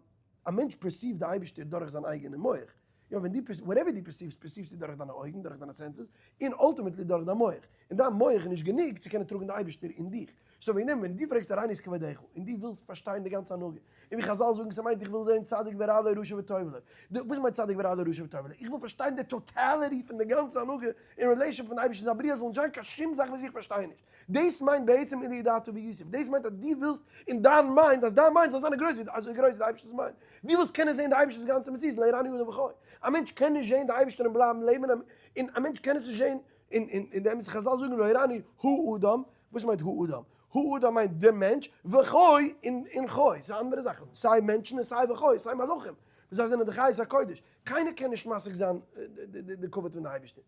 א מענטש perceive ט די אייבערשטער דורך זיין אייגענע מח, יא ווען דו perceive, whatever דו perceive סט, perceive סטו דורך דיינע אויגן, דורך דיינע senses, און ultimately דורך דיין מח, און דיין מח איז נישט גענוג צו קענען טראגן די אייבערשטער אין דיך, so וועגן דעם ווען דו פרעגסט הראני את כבודך און דו ווילסט פארשטיין די גאנצע הנהגה, און ווי חזל זאגן ס'מיינט איך וויל זען צדיק ורע לו רשע וטוב לו, די וואס מיינט צדיק ורע לו רשע וטוב לו? איך וויל פארשטיין די totality פון די גאנצע הנהגה אין relation פון אייבערשטן זיין בריאה זאל נישט זיין קיין שום זאך וואס איך פארשטיי נישט, דאס מיינט בעצם אילו ידעת והיית, דאס מיינט אז דו ווילסט אין דיין mind אז דיין mind זאל זיין גרויס ווי אזוי גרויס איז די אייבערשטנ'ס mind, דו ווילסט קענען זען די אייבערשטנ'ס גאנצע מציאות לא יראני האדם וחי, א מענטש קען נישט זען די אייבערשטער און בלייבן לעבן, און א מענטש קען עס נישט זען און און די אמת חזל זאגן לא יראני האדם, וואס מיינט האדם? האדם מיינט די מענטש, וחי און און חי, ס'איז א אנדערע זאך, סיי מענטשן און סיי וחי, סיי מלאכים, וואס זיי זענען די חיות הקודש, קיינער קען נישט משיג זיין די כבוד פון די אייבערשטער.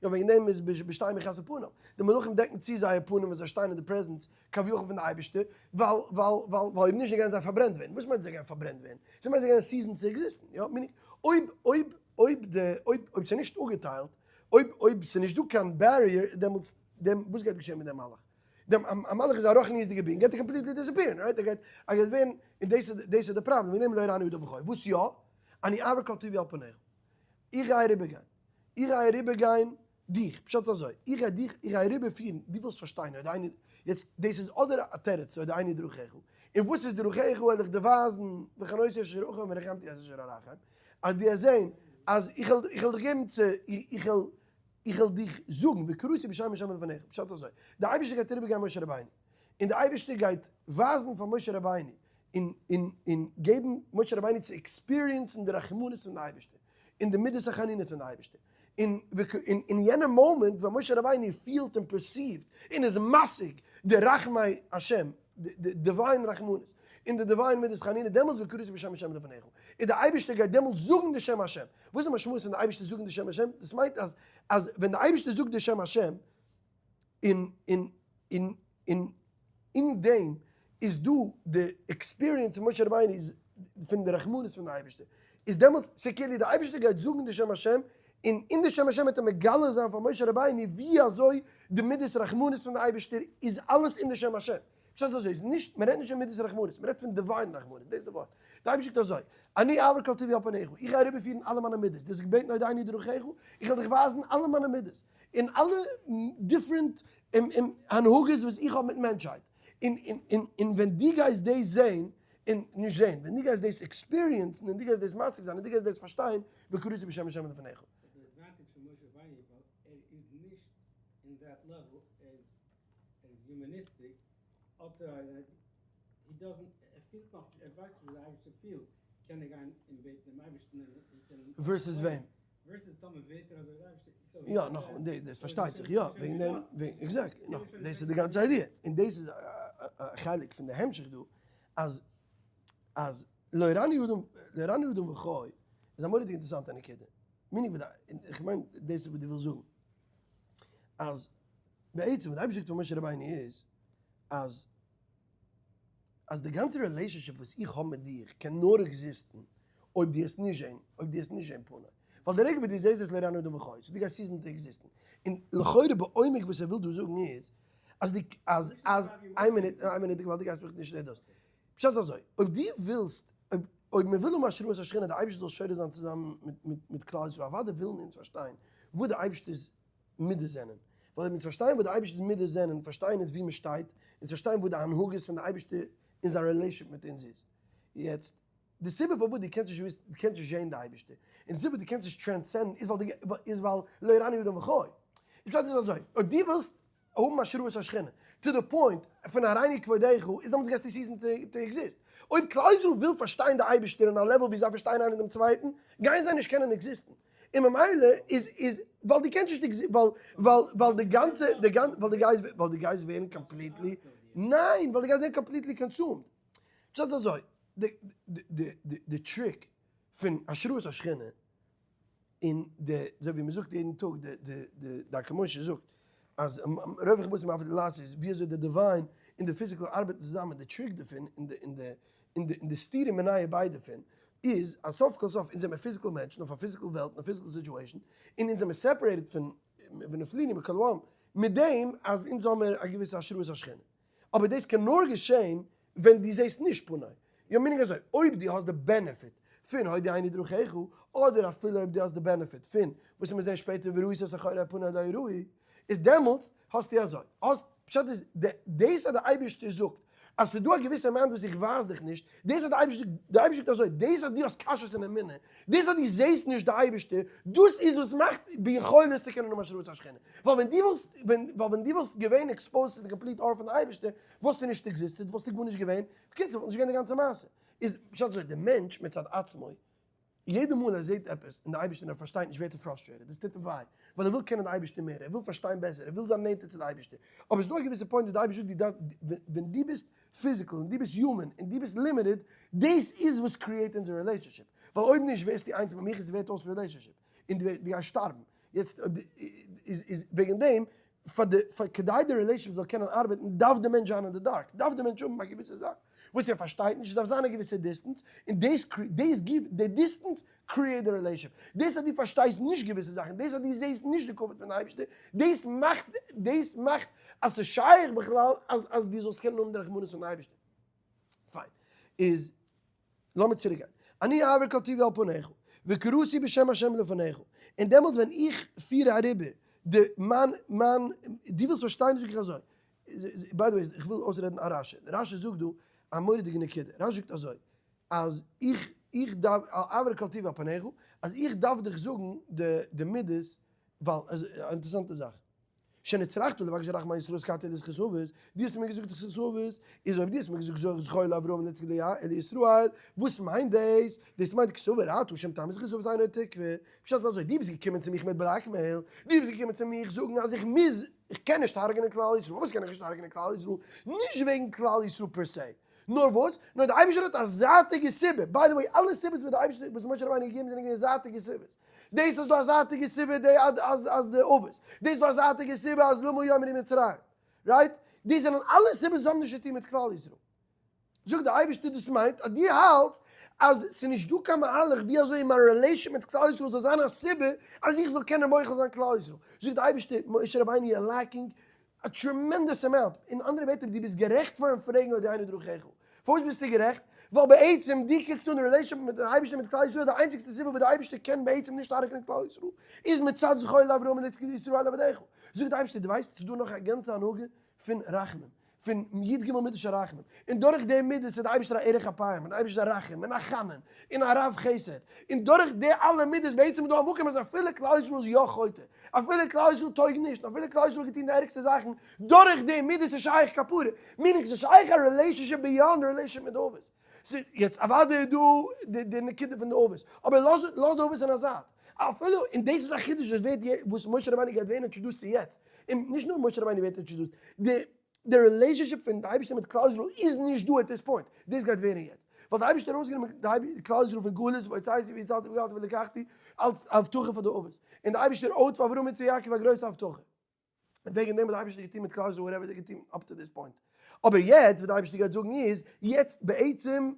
יא וועגן דעם איז בשתיים יכסה פניו, די מלאכים דעקן צו זייער פנים ווען זיי שטייען אין די presence כביכול פון די אייבערשטער, ווייל ווייל ווייל ווייל אויב נישט זיי גייען זיי פארברענט ווערן, וואס מיינט זיי גייען פארברענט ווערן? זיי מיינט זיי גייען cease ן צו exist ן, יא מיין איך, אויב אויב אויב די אויב אויב ס'איז נישט אפגעטיילט, אויב אויב ס'איז נישט דא קיין barrier דעמאלטס דעם וואס גייט געשען מיט דעם מלאך? דעם א מלאך איז א רוחניות'דיגע being גייט ער completely disappear ן, right? ער גייט ער גייט ווערן, און דאס איז דאס איז די פראבלעם, וועגן דעם לא יראני האדם וחי, וואס יא? אני אעבור כל טובי על פניך, איך גיי אריבערגיין, איך גיי אריבערגיין דיך, פשט אזוי, איך גיי דיך, איך גיי אריבערפירן, דו ווילסט פארשטיין אויב דיין, יעצט דאס איז אדער א תירוץ אויב דיין דרכיך, און וואס איז דרכיך וועל איך דיר ווייזן, וחנותי את אשר אחון ורחמתי את אשר ארחם, אז דו וועסט זען אז איך וועל איך וועל דיך געבן צו, איך וועל איך וועל דיך זאגן, וקראתי בשם השם לפניך, פשט אזוי, דער אייבערשטער גייט אריבערגיין משה רבינו, און דער אייבערשטער גייט ווייזן פאר משה רבינו, און און און געבן משה רבינו צו experience ן די רחמנות פון די אייבערשטער, און די מידת החנינה פון די אייבערשטער, און אין יענע מאמענט ווען משה רבינו פילט און perceive ט און איז משיג די רחמי השם, די divine רחמנות, און די divine מידת חנינה, דעמאלטס וקראתי בשם השם לפניך, און די אייבערשטער גייט דעמאלטס זאגן די שם השם. וואס איז די משמעות פון די אייבערשטער זאגן די שם השם? דאס מיינט אז אז ווען די אייבערשטער זאגט די שם השם, און און און און אין דעם איז דא די experience פון משה רבינו איז פון די רחמנות פון די אייבערשטער, איז דעמאלטס ס'כאילו די אייבערשטער גייט זאגן די שם השם, און אין די שם השם וועט ער מגלה זיין פאר משה רבינו ווי אזוי די מידת רחמנות פון די אייבערשטער איז אלעס אין די שם השם. פשט אזוי איז נישט, מען רעדט נישט פון מידת רחמנות, מען רעדט פון divine רחמנות, דאס איז די ווארט. די אייבערשטער זאגט אזוי, אני אעבור כל טובי על פניך, איך גיי אריבערפירן אלע מיינע מידות, דו האסט געבעטן הודיעני דרכיך, איך וועל דיך ווייזן אלע מיינע מידות, און אלע different הנהגות וואס איך האב מיט מענטשהייט, און און און ווען דו גייסט דאס זען, און נישט זען, ווען דו גייסט דאס experience ן, און דו גייסט דאס משיג זיין, און דו גייסט דאס פארשטיין, וקראתי בשם השם לפניך. די advantage פון משה רבינו ווייל ער איז נישט אין that level, ער איז ער איז humanistic, האט ער א he doesn't, ער פילט נאך נישט, ער ווייסט נישט ווי די אייבערשטער פילט, קען ער גיין און בעטן דעם אייבערשטן און ער קען. versus וועם? versus טאמער ווערט ער אזוי די אייבערשטער. יא, נאכאמאל, דאס פארשטייט זיך, יא, וועגן דעם, exactly, נאכאמאל, דאס איז די גאנצע idea, און דאס איז א חלק פון די המשך דא, אז אז לא יראני האדם, לא יראני האדם וחי, איז א מורא'דיג אינטערעסאנטע נקודה, meaning וואס די, איך מיין דאס איז וואס דו ווילסט זאגן, אז בעצם וואס די אייבערשטער זאגט פאר משה רבינו איז, אז אז די גאנצע relationship וואס איך האב מיט דיך קען נאר exist ן אויב דו האסט נישט זען, אויב דו האסט נישט זען פני. ווייל די רגע וואס דו זעסט עס לא יראני האדם וחי, so דו גייסט cease ן צו exist ן. און לכאורה בעומק וואס ער וויל דא זאגן איז, אז די, אז, אז, איין מינוט, איין מינוט, ווייל דו גייסט מיך נישט דאס. פשט איז אזוי, אויב דו ווילסט, אויב. אויב מען וויל האבן השראת השכינה די אייבערשטער זאל שורה זיין צוזאמען מיט כלל ישראל, אוודאי ווילן אונז פארשטיין וואס די אייבערשטער'ס מידות זענען, ווייל אויב אונז פארשטייען וואס די אייבערשטער'ס מידות זענען, פארשטייען אונז וואו מען שטייט, אונז פארשטייען וואס די הנהגות פון די אייבערשטער און זיין relationship מיט אונז איז. יעצט, די סיבה פארוואס דו קענסט נישט וויסן, דו קענסט נישט זען די אייבערשטער, און די סיבה דו קענסט נישט transcend ן איז ווייל דו, איז ווייל לא יראני אדם וחי. די פשט איז אזוי, אויב דו ווילסט האבן השראת השכינה, to the point פון הראיני כבודך, איז דעמאלטס גייסטו cease ן to exist. אויב כלל ישראל וויל פארשטיין די אייבערשטער אין א level ווי זיי פארשטייען איינער דעם צווייטן, גייען זיי נישט קענען exist ן. און ממילא איז איז ווייל דו קענסט נישט ווייל ווייל ווייל די גאנצע די גאנ ווייל די גייסט ווייל די גייסט ווערן completely ניין ווייל די גייסט ווערן completely consumed. פשט איז אזוי, די די די די trick פון השראת השכינה און די אזוי ווי מ'זאגט יעדן טאג די די די דרכי משה זאגט אז רוב חיבורים אויף די לעשות איז ווי אזוי די divine און די physical ארבעטן צוזאמען, די trick דערפון און די און די און די און די סתירה מיניה וביה דערפון איז אז סוף כל סוף אונז זעמיר physical מענטשן אויף א physical וועלט אין א physical situation און אונז זעמיר separated פון ונפלינו מכל העם מיט דעם אז אונז האמיר א געוויסע השראת השכינה. אבער דאס קען נאר געשען ווען דו זעסט נישט פני. יא meaning אזוי, אויב דו האסט די benefit פון הודיעני דרכיך, אדער אפילו אויב דו האסט די benefit פון וואס מיר זעען שפעטער וראית את אחורי פני לא יראו, איז דעמאלטס האסטו אזוי. האסט, פשט איז, דאס אז די אייבערשטער זאגט אז ס'איז דא א געוויסע amount וואס איך ווייז דיך נישט, דאס אז די אייבערשטער, די אייבערשטער זאגט אזוי, דאס אז דו האסט קשיות אין אמונה, דאס אז דו זעסט נישט די אייבערשטער, דאס איז וואס מאכט ביכולת צו קענען האבן השראת השכינה. ווייל ווען דו וואלסט, ווען, ווייל ווען דו וואלסט געווען exposed צו די complete אור פון די אייבערשטער, וואלסטו נישט existed, וואלסטו גארנישט געווען, בקיצור וואלט נישט געווען די גאנצע מעשה. איז פשט אזוי, די מענטש מצד עצמו, יעדע מאל ער זעט עפעס אין די אייבערשטער און ער פארשטייט נישט ווערט ער frustrated, דאס טוט אים וויי, ווייל ער וויל קענען די אייבערשטער מער, ער וויל פארשטיין בעסער, ער וויל זיין נענטער צו די אייבערשטער, אבער עס איז דא א געוויסע point וואס די אייבערשטער זאגט דו דארפסט, ווען דו ביסט physical און דו ביסט human און דו ביסט limited, דאס איז וואס create אונזער relationship, ווייל אויב נישט ווערסטו איינס מיט מיך און ס'ווערט אויס relationship, און דו גייסט שטארבן, יעצט אויב איז איז וועגן דעם פאר די פאר כדי די relationship זאל קענען ארבעטן דארף די מענטש זיין אין די dark, דארף די מענטש האבן א געוויסע זאך וואס ער פארשטייט נישט, עס דארף זיין א געוויסע distance, און דאס דאס גיבט די distance create די relationship, דאס אז דו פארשטייסט נישט געוויסע זאכן, דאס אז דו זעסט נישט די כבוד פון די אייבערשטער, דאס מאכט דאס מאכט אז ס'איז שייך בכלל אז אז דו זאלסט קענען האבן די רחמנות פון די אייבערשטער. פיין. איז לאמיר צוריק גיין. אני אעביר כל טובי על פניך, וקראתי בשם השם לפניך, און דעמאלטס ווען איך פיר אריבער די מיין מיין, דו ווילסט פארשטיין זאג איך אזוי, by the way איך וויל אויסרעדן א רשי, רשי זאגט דא א מורא'דיגע נקודה, רשי זאגט אזוי, אז איך איך דארף אעביר כל טובי על פניך, אז איך דארף דיך זאגן די די מידות, ווייל א אינטערעסאנטע זאך. שנצרכת לבקש רחמי ישראל הזכרת לי זכות אבות, דו האסט מיר געזאגט זכות אבות, איז אויב דו האסט מיר געזאגט זכור לאברהם ליצחק ולישראל, וואס מיינט דאס? דאס מיינט כסבור אתה שם טעם זכות אבות אינו תקווה, פשט איז אזוי, דו ביסט געקומען צו מיך מיט blackmail, דו ביסט געקומען צו מיך זאגן אז איך מוז, איך קען נישט הרג'נען כלל ישראל, פארוואס קען איך נישט הרג'נען כלל ישראל? נישט וועגן כלל ישראל per se, נאר וואס? נאר די אייבערשטער האט א זייטיגע סיבה, by the way אלע סיבות וואס די אייבערשטער וואס משה רבינו האט געגעבן זענען געווען זייטיגע סיבות, דאס אז דא א זייטיגע סיבה די אז אז די אבות, דאס דא א זייטיגע סיבה אז למה יאמרו מצרים, right? די זענען אלע סיבות וואס האבן נישט צו טון מיט כלל ישראל. זאגט די אייבערשטער דאס מיינט אז דו האלטסט אז ס'איז נישט דא קיין מהלך ווי אזוי מיין relation מיט כלל ישראל זאל זיין א סיבה אז איך זאל קענען מוחל זיין כלל ישראל, זאגט די אייבערשטער משה רבינו you are lacking א tremendous amount, אין אנדערע ווערטער דו ביסט גערעכט פארן פרעגן הודיעני דרכיך, פארוואס ביסטו גערעכט? ווייל בעצם דו קוקסט אן די relationship מיטן אייבערשטער מיט כלל ישראל די איינציגסטע סיבה וואס די אייבערשטער קען בעצם נישט הרג'נען כלל ישראל איז מצד זכור לאברהם ליצחק ולישראל עבדיך, זאגט די אייבערשטער דו ווייסט ס'איז דא נאך א גאנצע הנהגה פון רחמים, פון י ג מידות של רחמים, און דורך די מידות איז די אייבערשטער א ארך אפיים, און די אייבערשטער איז א רחום, און א חנון, און א רב חסד, און דורך די אלע מידות בעצם איז דא א מקום אז אפילו כלל ישראל איז יא חוטא, אפילו כלל ישראל טויג נישט, אפילו כלל ישראל האט געטון די ערגסטע זאכן, דורך די מידות איז שייך כפרה, meaning ס'איז שייך א relationship beyond די relationship מיט די אבות. יעצט אוודאי איז דא די נקודה פון די אבות, אבער לאז די אבות אין א זייט, אפילו, און דאס איז א חידוש וואס ווערט וואס משה רבינו גייט ווערן introduced צו יעצט, און נישט נאר משה רבינו ווערט introduced, די די relationship פון די אייבערשטער מיט כלל ישראל איז נישט דא at this point, דאס גייט ווערן יעצט, ווייל די אייבערשטער האט ארויסגענומען די כלל ישראל פון גלות והוצאתי והצלתי וגאלתי ולקחתי אלס הבטחה פאר די אבות, און די אייבערשטער האט פאר אברהם יצחק יעקב א גרויסע הבטחה, און וועגן דעם האט די אייבערשטער געטון מיט כלל ישראל whatever ער האט געטון up to this point, אבער יעצט וואס די אייבערשטער גייט זאגן איז, יעצט בעצם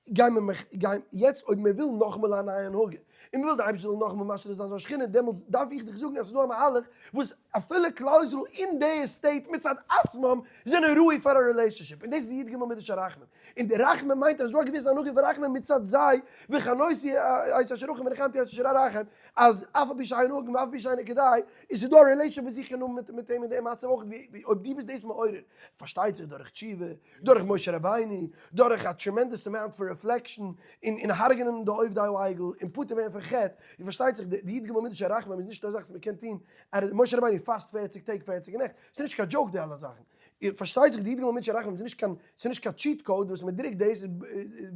גיי מיר מיך גיין יעצט אויב מען וויל נאכאמאל א נייע הנהגה. און מ'וויל די אייבערשטער זאל נאכאמאל משרה זיין זיין שכינה, דעמאלטס דארף איך דיך זאגן אז ס'איז דא א מהלך וואס אפילו כלל ישראל אין די state מצד עצמם זענען ראוי פאר א relationship, און דאס איז די י"ג מידות של רחמים, און די רחמים מיינט אז ס'איז דא א געוויסע הנהגה פון רחמים מצד זיי, וחנותי את אשר אחון ונחמתי את אשר ארחם, אז אף על פי שאין הגון ואף על פי שאינו כדאי, איז ס'דא א relationship וואס איך קען האבן מיט אים אין די מצב אויך, ווי אויב דו ביסט דאס מעורר, פארשטייט זיך דורך תשובה, דורך משה רבינו, דורך א tremendous amount פון reflection, און און הרג'נען די עובדי העגל, און פטור ווערן פון חטא, און פארשטייט זיך די י"ג מידות של רחמים איז נישט א זאך וואס מ'קען טון, משה רבינו פאסט 40 טעג 40 נעכט, ס'איז נישט קיין joke די אלע זאכן, און פארשטייט זיך די י"ג מידות של רחמים איז נישט קיין, ס'איז נישט קיין cheat code וואס מ'דרוקט דאס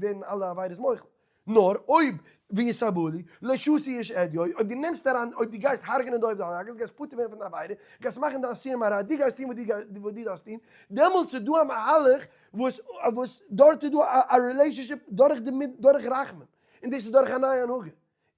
ווערן אלע עבירות מוחל. נאר אויב ויסבלי, לא שתי איש עדיו, אויב דו נעמסט אריין, אויב דו גייסט הרג'נען די עובדי העגל, גייסט פטור ווערן פון די עבירה, גייסט מאכן די אסורים א ראיה, דו גייסט טון וואס דו דארפסט טון, דעמאלטס איז דא א מהלך וואס וואס דארט איז דא א relationship דורך די דורך רחמים, און דאס איז דורך א נייע הנהגה.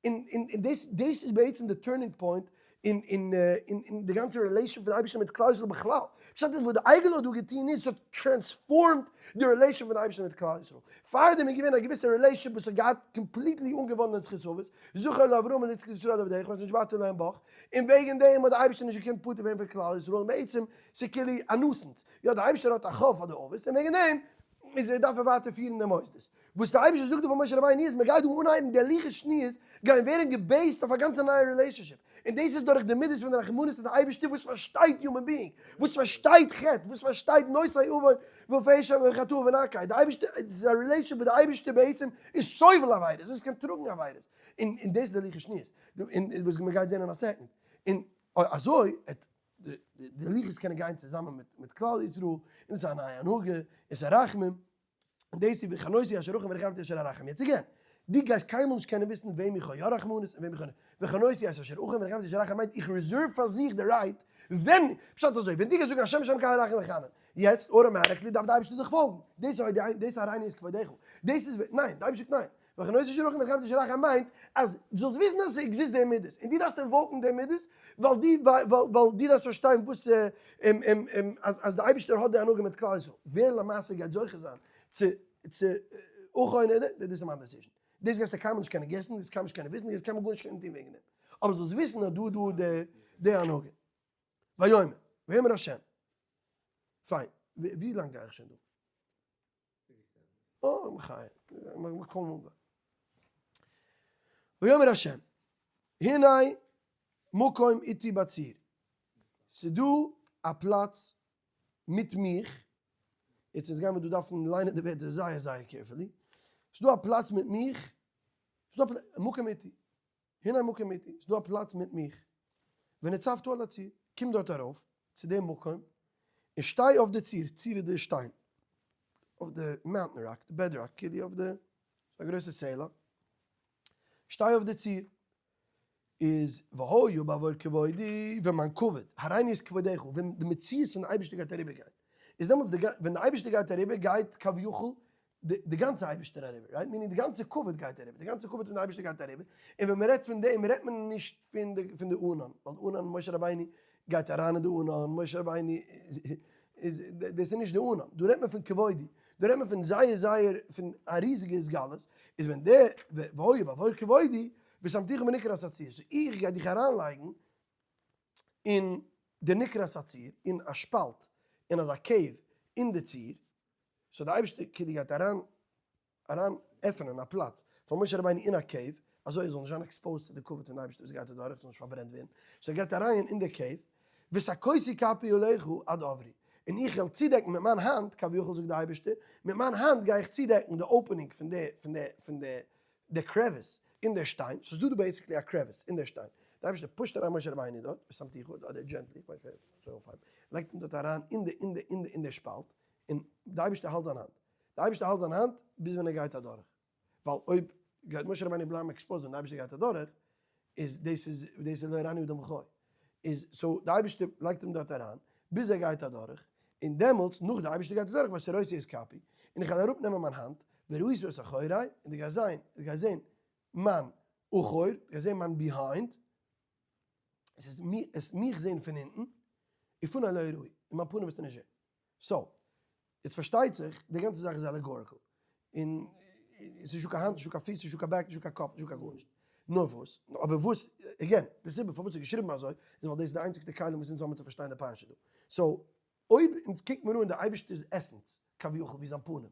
און און דאס דאס איז בעצם די turning point אין אין אין די גאנצע relation פון אייבערשטער מיט כלל ישראל בכלל. פשט איז וואס די עגל האט דא געטון איז ס'האט transformed די relation פון אייבערשטער מיט כלל ישראל. פארדעם איז געווען א געוויסע relation וואס האט געהאט completely אנגעוואנדען זכות אבות, זכור לאברהם וליצחק ולישראל עבדיך אשר נשבעת להם בך, און וועגן דעם האט די אייבערשטער נישט געקענט פטור ווערן פון כלל ישראל און בעצם ס'איז כאילו א nuisance. יא די אייבערשטער האט א חוב פאר די אבות און וועגן דעם איז ער דארף ער ווייטער פירן די מוסדות. וואס די אייבערשטער זאגט דא פאר משה רבינו איז, מען גייט דא אנהייבן די לוחות שניות גייען ווערן גע base ט אויף א גאנצע נייע relationship, און דאס איז דורך די מידות פון די רחמנות פון די אייבערשטער וואס פארשטייט human being, וואס פארשטייט חטא, וואס פארשטייט נושא עוון ופשע וחטאה ונקה, די אייבערשטער, עס איז א relationship וואס די אייבערשטער בעצם איז סובל עבירות, וואס קען טראגן עבירות, און דאס איז די לוחות שניות, און וואס מען גייט זען אין א second, און אזוי וועט די לוחות קענען גיין צוזאמען מיט כלל ישראל, און עס איז א נייע הנהגה, עס איז רחמים. און דאס איז וחנותי אשר אחון ורחמתי אשר ארחם. יעצט again, דו גייסט קיינמאל נישט קענען וויסן וועם איך האב יא רחמנות און וועם איך האב נישט. וחנותי אשר אחון ורחמתי אשר ארחם מיינט איך reserve פאר זיך די right ווען, פשט אזוי, ווען דו גייסט זאגן השם השם קל רחום וחנון, יעצט automatically דארף די אייבערשטער דיך פאלגן, דאס איז דאס איז הראיני את כבודך, דאס איז, ניין, די אייבערשטער זאגט ניין, וחנותי אשר אחון ורחמתי אשר ארחם מיינט אז דו זאלסט וויסן אז עס exist די מידות און דו דארפסט invoke ן די מידות ווייל דו ווייל דו דארפסט פארשטיין וואס אז די אייבערשטער האט די הנהגה מיט כלל ישראל. ווער למעשה גייט זוכה זיין צו צו אויך דאס איז מיין decision. דאס גייסטו קיינמאל נישט קענען guess ן, גייסט קיינמאל נישט קענען וויסן, גייסט קיינמאל גארנישט קענען טון וועגן דעם. אבער זאלסט וויסן אז דא איז דא די הנהגה. ויאמר, ויאמר השם. פיין. ווי לאנג גיי איך שוין דא? אה, מחיה. מקום אנגיין. ויאמר השם, הנה מקום איתי בצור. ס'דא א פלאץ מיט מיך, יעצט אונז גיימיר דא דארפן ליינען די ווערטער זייער זייער carefully, ס'דא א פלאץ מיט מיך, ס'דא א מקום איתי, הנה מקום איתי, ס'דא א פלאץ מיט מיך, ונצבת על הצור, קום דארט ארויף צו דעם מקום, און שטיי אויף די צור, צור איז די שטיין, אויף די mountain rock, די bedrock, כאילו אויף די, א גרויסע סלע, שטיי אויף די צור, איז והיה בעבור כבודי, ווען מיין כבוד, הראיני את כבודך, ווען די מציאות פון די אייבערשטער גייט אריבער גיין, איז דעמאלטס די, ווען די אייבערשטער גייט אריבער גייט כביכול די גאנצע אייבערשטער אריבער, right? meaning די גאנצע כבוד גייט אריבער, די גאנצע כבוד פון די אייבערשטער גייט אריבער, און ווען מען רעדט פון דעם רעדט מען נישט פון די פון די ענן, ווייל ענן משה רבינו גייט אריין אין די ענן, משה רבינו איז דאס איז נישט די ענן, דא רעדט מען פון כבודי, דא רעדט מען פון זייער זייער פון א ריזיגע התגלות, איז ווען די והיה בעבור כבודי ושמתיך בנקרת הצור, so איך גיי דיך אריינלייגן אין די נקרת הצור, אין א שפאלט, אין אזא cave אין די צור, so די אייבערשטער כאילו גייט אריין אריין עפענען א פלאץ פאר משה רבינו אין א cave, אזוי ער זאל נישט זיין exposed צו די כבוד פון די אייבערשטער וואס גייט אדורך, זאל נישט פארברענט ווערן, so ער גייט אריין אין די cave, וסכותי כפי עליך עד עברי, און איך וועל צודעקן מיט מיין האנט, כביכול זאגט די אייבערשטער, מיט מיין האנט גיי איך צודעקן די opening פון די פון די פון די די crevice אין דער שטיין, ס'איז דא דא basically א crevice אין דער שטיין, די אייבערשטער push ט אריין משה רבינו דארט, ושמתיך, אדער gently, איך ווייס נישט ווי אזוי לייגט אים דארט אריין אין די אין די אין די אין דער שפאלט, און די אייבערשטער האלט זיין האנט, די אייבערשטער האלט זיין האנט ביז ווען ער גייט אדורך, ווייל אויב גייט משה רבינו בלייבן exposed ווען די אייבערשטער גייט אדורך, איז דאס איז דאס איז לא יראני אדם חי, איז so די אייבערשטער לייגט אים דארט אריין ביז ער גייט אדורך, און דעמאלטס נאך די אייבערשטער גייט אדורך והסירותי את כפי, און איך וועל אראפ נעמען מיין האנט, וראית את אחורי, און דו גייסט זען, דו גייסט זען מיין אחור, דו גייסט זען מיין behind, עס איז מיר, עס מיך זען פון אונטן, ופני לא יראו, און מיין פנים וועסטו נישט זען. so, יעצט פארשטייט זיך, די גאנצע זאך איז allegorical, און עס איז נישטא קיין האנט, נישטא קיין פיס, נישטא קיין back, נישטא קיין קאפ, נישטא קיין גארנישט. נאר וואס, אבער וואס, again, די סיבה פארוואס ס'איז געשריבן אזוי, איז ווייל דאס איז די איינציגסטע כלים וואס אונז האבן צו פארשטיין די פרשה דא. so, אויב אונז קוקט מיר אן די אייבערשטער'ס essence, כביכול, ווי זיין פנים,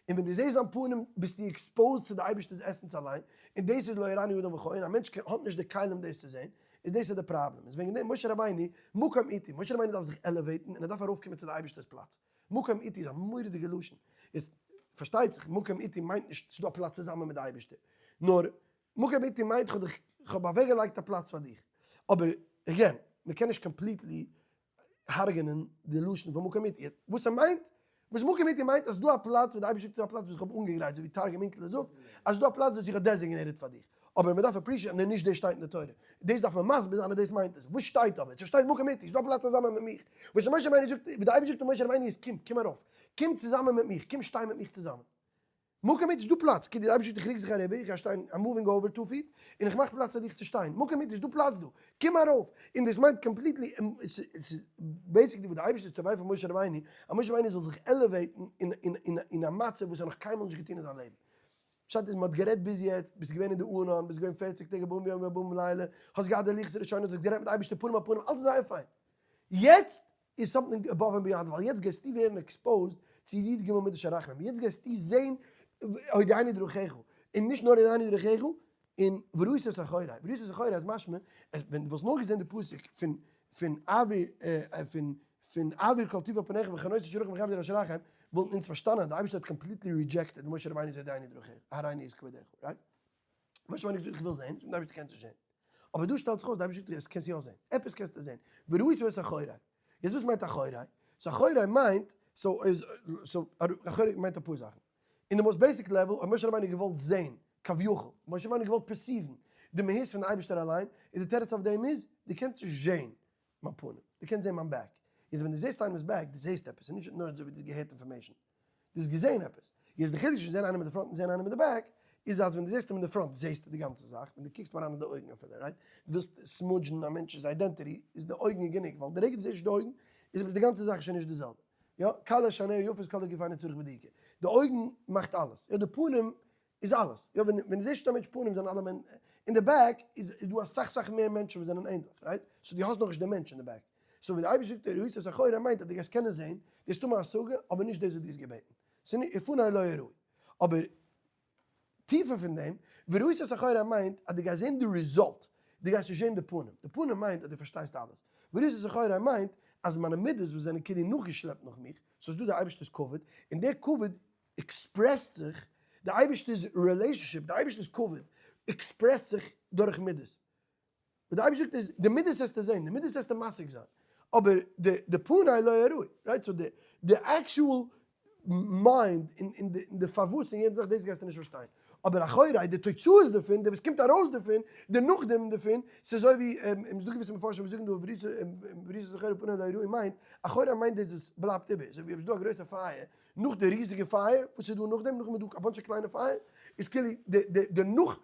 און ווען דו זעסט זיין פנים ביסטו exposed צו די אייבערשטער'ס essence אליין, און דאס איז לא יראני אדם וחי, און א מענטש האט נישט די כלים דאס צו זען, איז דאס איז די פראבלעם. איז וועגן דעם משה רבינו, מקום אתי, משה רבינו דארף זיך elevate ן און ער דארף ארויפקומען צו די אייבערשטער'ס פלאץ. מקום אתי איז א מורא'דיגע לשון. יעצט, פארשטייט זיך, מקום אתי מיינט נישט ס'איז דא א פלאץ צוזאמען מיט די אייבערשטער. נאר, מקום אתי מיינט כ'האב דיך, כ'האב אוועקגעלייגט א פלאץ פאר דיך. אבער, again, מ'קען נישט completely הרג'נען די לשון פון מקום אתי. וואס ער מיינט, וואס מקום אתי מיינט אז ס'דא א פלאץ וואס די אייבערשטער זאגט ס'דא א פלאץ וואס איך האב אנגעגרייט, אזוי ווי תרגום אונקלוס זאגט, אז ס'דא א פלאץ וואס איך האב designated פאר דיך. אבער מ'דארף appreciate ן אז נישט דאס שטייט אין די תורה. דאס דארף מען מסביר זיין אז דאס מיינט עס. וואס שטייט אבער? ס'שטייט מקום אתי, ס'דא א פלאץ צוזאמען מיט מיך. וואס משה רבינו זאגט, ווי די אייבערשטער זאגט צו משה רבינו איז קום, קום ארויף. קום צוזאמען מיט מיך, קום שטיי מיט מיך צוזאמען. מקום אתי, ס'דא פלאץ, כאילו די אייבערשטער זאגט איך רוק זיך אריבער, איך גיי שטיין, I'm moving over two feet, און איך מאך פלאץ פאר דיך צו שטיין. מקום אתי, ס'דא פלאץ דא. קום ארויף. און דאס מיינט completely, ס'איז basically וואס די אייבערשטער איז תובע פון משה רבינו, אז משה רבינו זאל זיך elevate ן אין א מצב וואס ער האט נאך קיינמאל נישט געטון אין זיין לעבן. פשט איז, מ'האט גערעדט ביז יעצט, ביסט געווען אין די ענן, ביסט געווען פערציג טעג ארבעים יום וארבעים לילה, האסט געהאט די לוחות הראשונות, האסט גערעדט מיט אייבערשטער פנים אל פנים, אלעס איז זייער פיין. יעצט איז something above and beyond, ווייל יעצט גייסטו ווערן exposed צו י ג מידות של רחמים, יעצט גייסטו זען הודיעני דרכיך, און נישט נאר הודיעני דרכיך, און וראית את אחורי, וראית את אחורי איז משמע, ווען דו וואלסט נאר געזען די פסוק פון פון אבי פון פון אעביר כל טוב על פניך וחנות אשר רחם וחמד אשר רחם, וואלטן אונז פארשטאנען אז די אייבערשטער האט completely rejected משה רבינו'ס הודיעני דרכיך, הראני את כבודך, right? משה רבינו האט געזאגט איך וויל זען, זאגט די אייבערשטער קענסט נישט זען. אבער דא שטעלט זיך אויס די אייבערשטער זאגט דיר קענסט יא זען, עפעס קענסטו זען, וראית את אחורי. יעצט וואס מיינט אחורי? so אחורי מיינט, so so אחורי מיינט אפאר זאכן. אין די most basic level האט משה רבינו געוואלט זען, כביכול, משה רבינו געוואלט perceive ן די מהות פון די אייבערשטער אליין, און די תירוץ אויף דעם איז, דו קענסט נישט זען מיין פנים, דו קענסט זען מיין back. יעצט ווען דו זעסט איינעמ'ס back, דו זעסט עפעס, ס'איז נישט נאר אזוי ווי דו האסט געהערט information. דו האסט געזען עפעס. יעצט די חילוק צווישן זען איינעם אין די front און זען איינעם אין די back, איז אז ווען דו זעסט אים אין די front זעסטו די גאנצע זאך, ווען דו קוקסט אים אריין אין די אויגן אפילו, right? דו ווילסט smudge ן א מענטש'ס identity, איז די אויגן גענוג, ווייל די רגע דו זעסט נישט די אויגן, איז עפעס די גאנצע זאך שוין נישט די זעלבע. יא, כלה שעיניה יפות כל הגוף אינו צריך בדיקה. די אויגן מאכט אלעס. יא, די פנים איז אלעס. יא, ווען דו זעסט נישט א מענטש פנים זענען אלע מענ. אין די back איז דא אסאך סאך מער מענטשן וואס זענען ענדליך, right? so דו האסט נאכנישט די מענטש אין די back. so ווי די אייבערשטער זאגט וראית את אחורי מיינט אז דו גייסט קענען זען, דו האסט האבן א השגה, אבער נישט דאס וואס דו האסט געבעטן. ס'איז נישט ופני לא יראו. אבער טיפער פון דעם, וראית את אחורי מיינט אז דו גייסט זען די result, דו גייסט נישט זען די פנים. די פנים מיינט אז דו פארשטייסט אלעס. וראית את אחורי מיינט אז מיינע מידות וואס זענען כאילו נאכגעשלעפט נאך מיך, ס'איז דא די אייבערשטער'ס כבוד, און דער כבוד express ט זיך, די אייבערשטער'ס relationship, די אייבערשטער'ס כבוד, express ט זיך דורך מידות. וואס די אייבערשטער זאגט איז, די מידות וועסטו זען, די מידות וועסטו משיג זיין, אבער די די פני לא יראו, right? so די די actual mind און די פארוואס און יעדע זאך דאס גייסטו נישט פארשטיין. אבער אחורי, די תוצאות דערפון, די וואס קומט ארויס דערפון, די נאכדעם דערפון, ס'איז אזוי ווי, ס'איז דא געוויסע מפרשים וואס זאגן דא וראית את אחורי ופני לא יראו מיינט, אחורי מיינט דאס וואס בלייבט איבער, אזוי ווי אויב איז דא א גרויסע פייער, נאך די ריזיגע פייער, וואס איז דא נאכדעם? נאכדעם איז דא א bunch of קליינע פייער, איז כאילו די די די נאך,